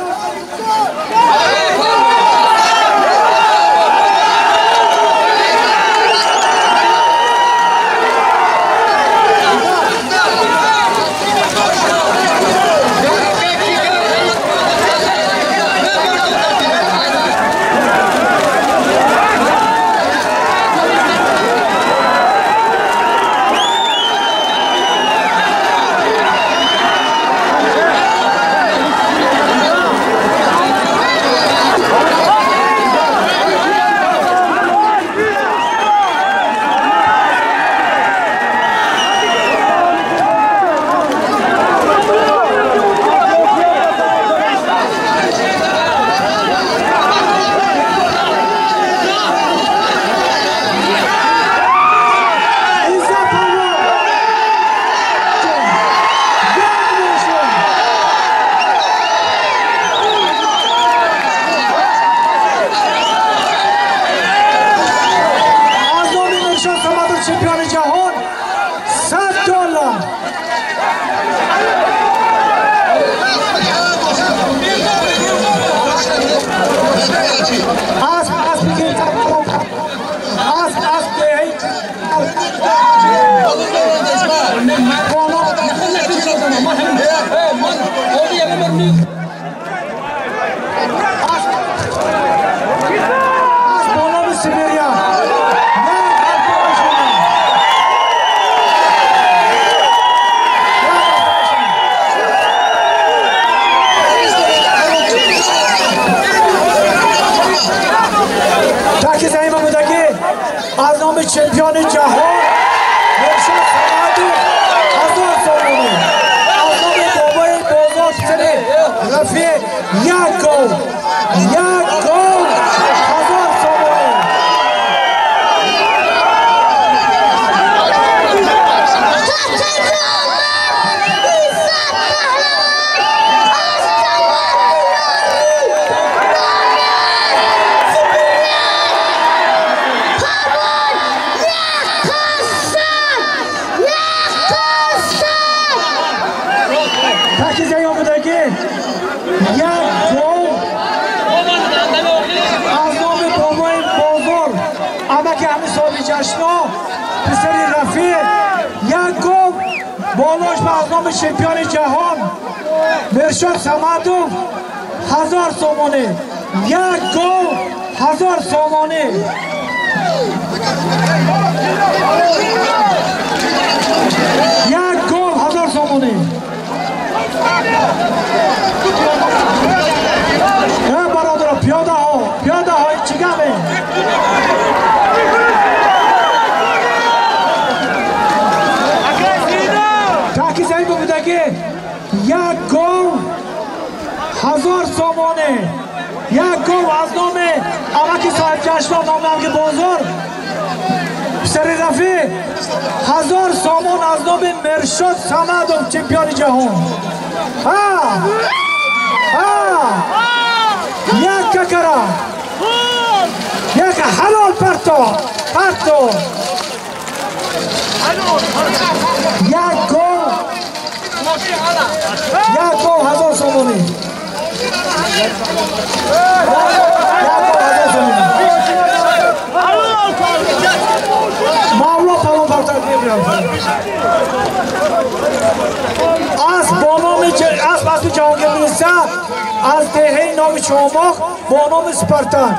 Аз бо номи Сибирия. Таки заима будаги аз номи чемпиони ҷаҳон Миршод Самадов 1000 сомонӣ, аз номи бобои бозор писари Рафеъ як гол 1000 сомонӣ. Таки заём будаги як гол аз номи бобои бозор амаки ҳами соҳиби ҷашно писари Рафеъ як гол болош ба аз номи чемпиони ҷаҳон Миршод Самадов 1000 сомонӣ, як гол 1000 сомонӣ. Як гол 1000 сомонӣ. Бародаро, пиёдаҳо, пиёдаҳо, чӣ гапе? Таки заиба будаги як гол 1000 сомонӣ, як гол аз номи амаки соҳибҷашно номи амаки бозор писари Рафеъ 1000 сомон аз номи Миршод Самадов чемпиони ҷаҳон. Ҳа ҳа як какара, як ҳалол парто, парто, як гол, як гол 1000 сомонӣ, як гол 1000 сомонӣ. Мавло палон парто аз бо номи асп аспи Ҷаҳонгир Мирза аз деҳаи номи Чомоқ бо номи Спартак.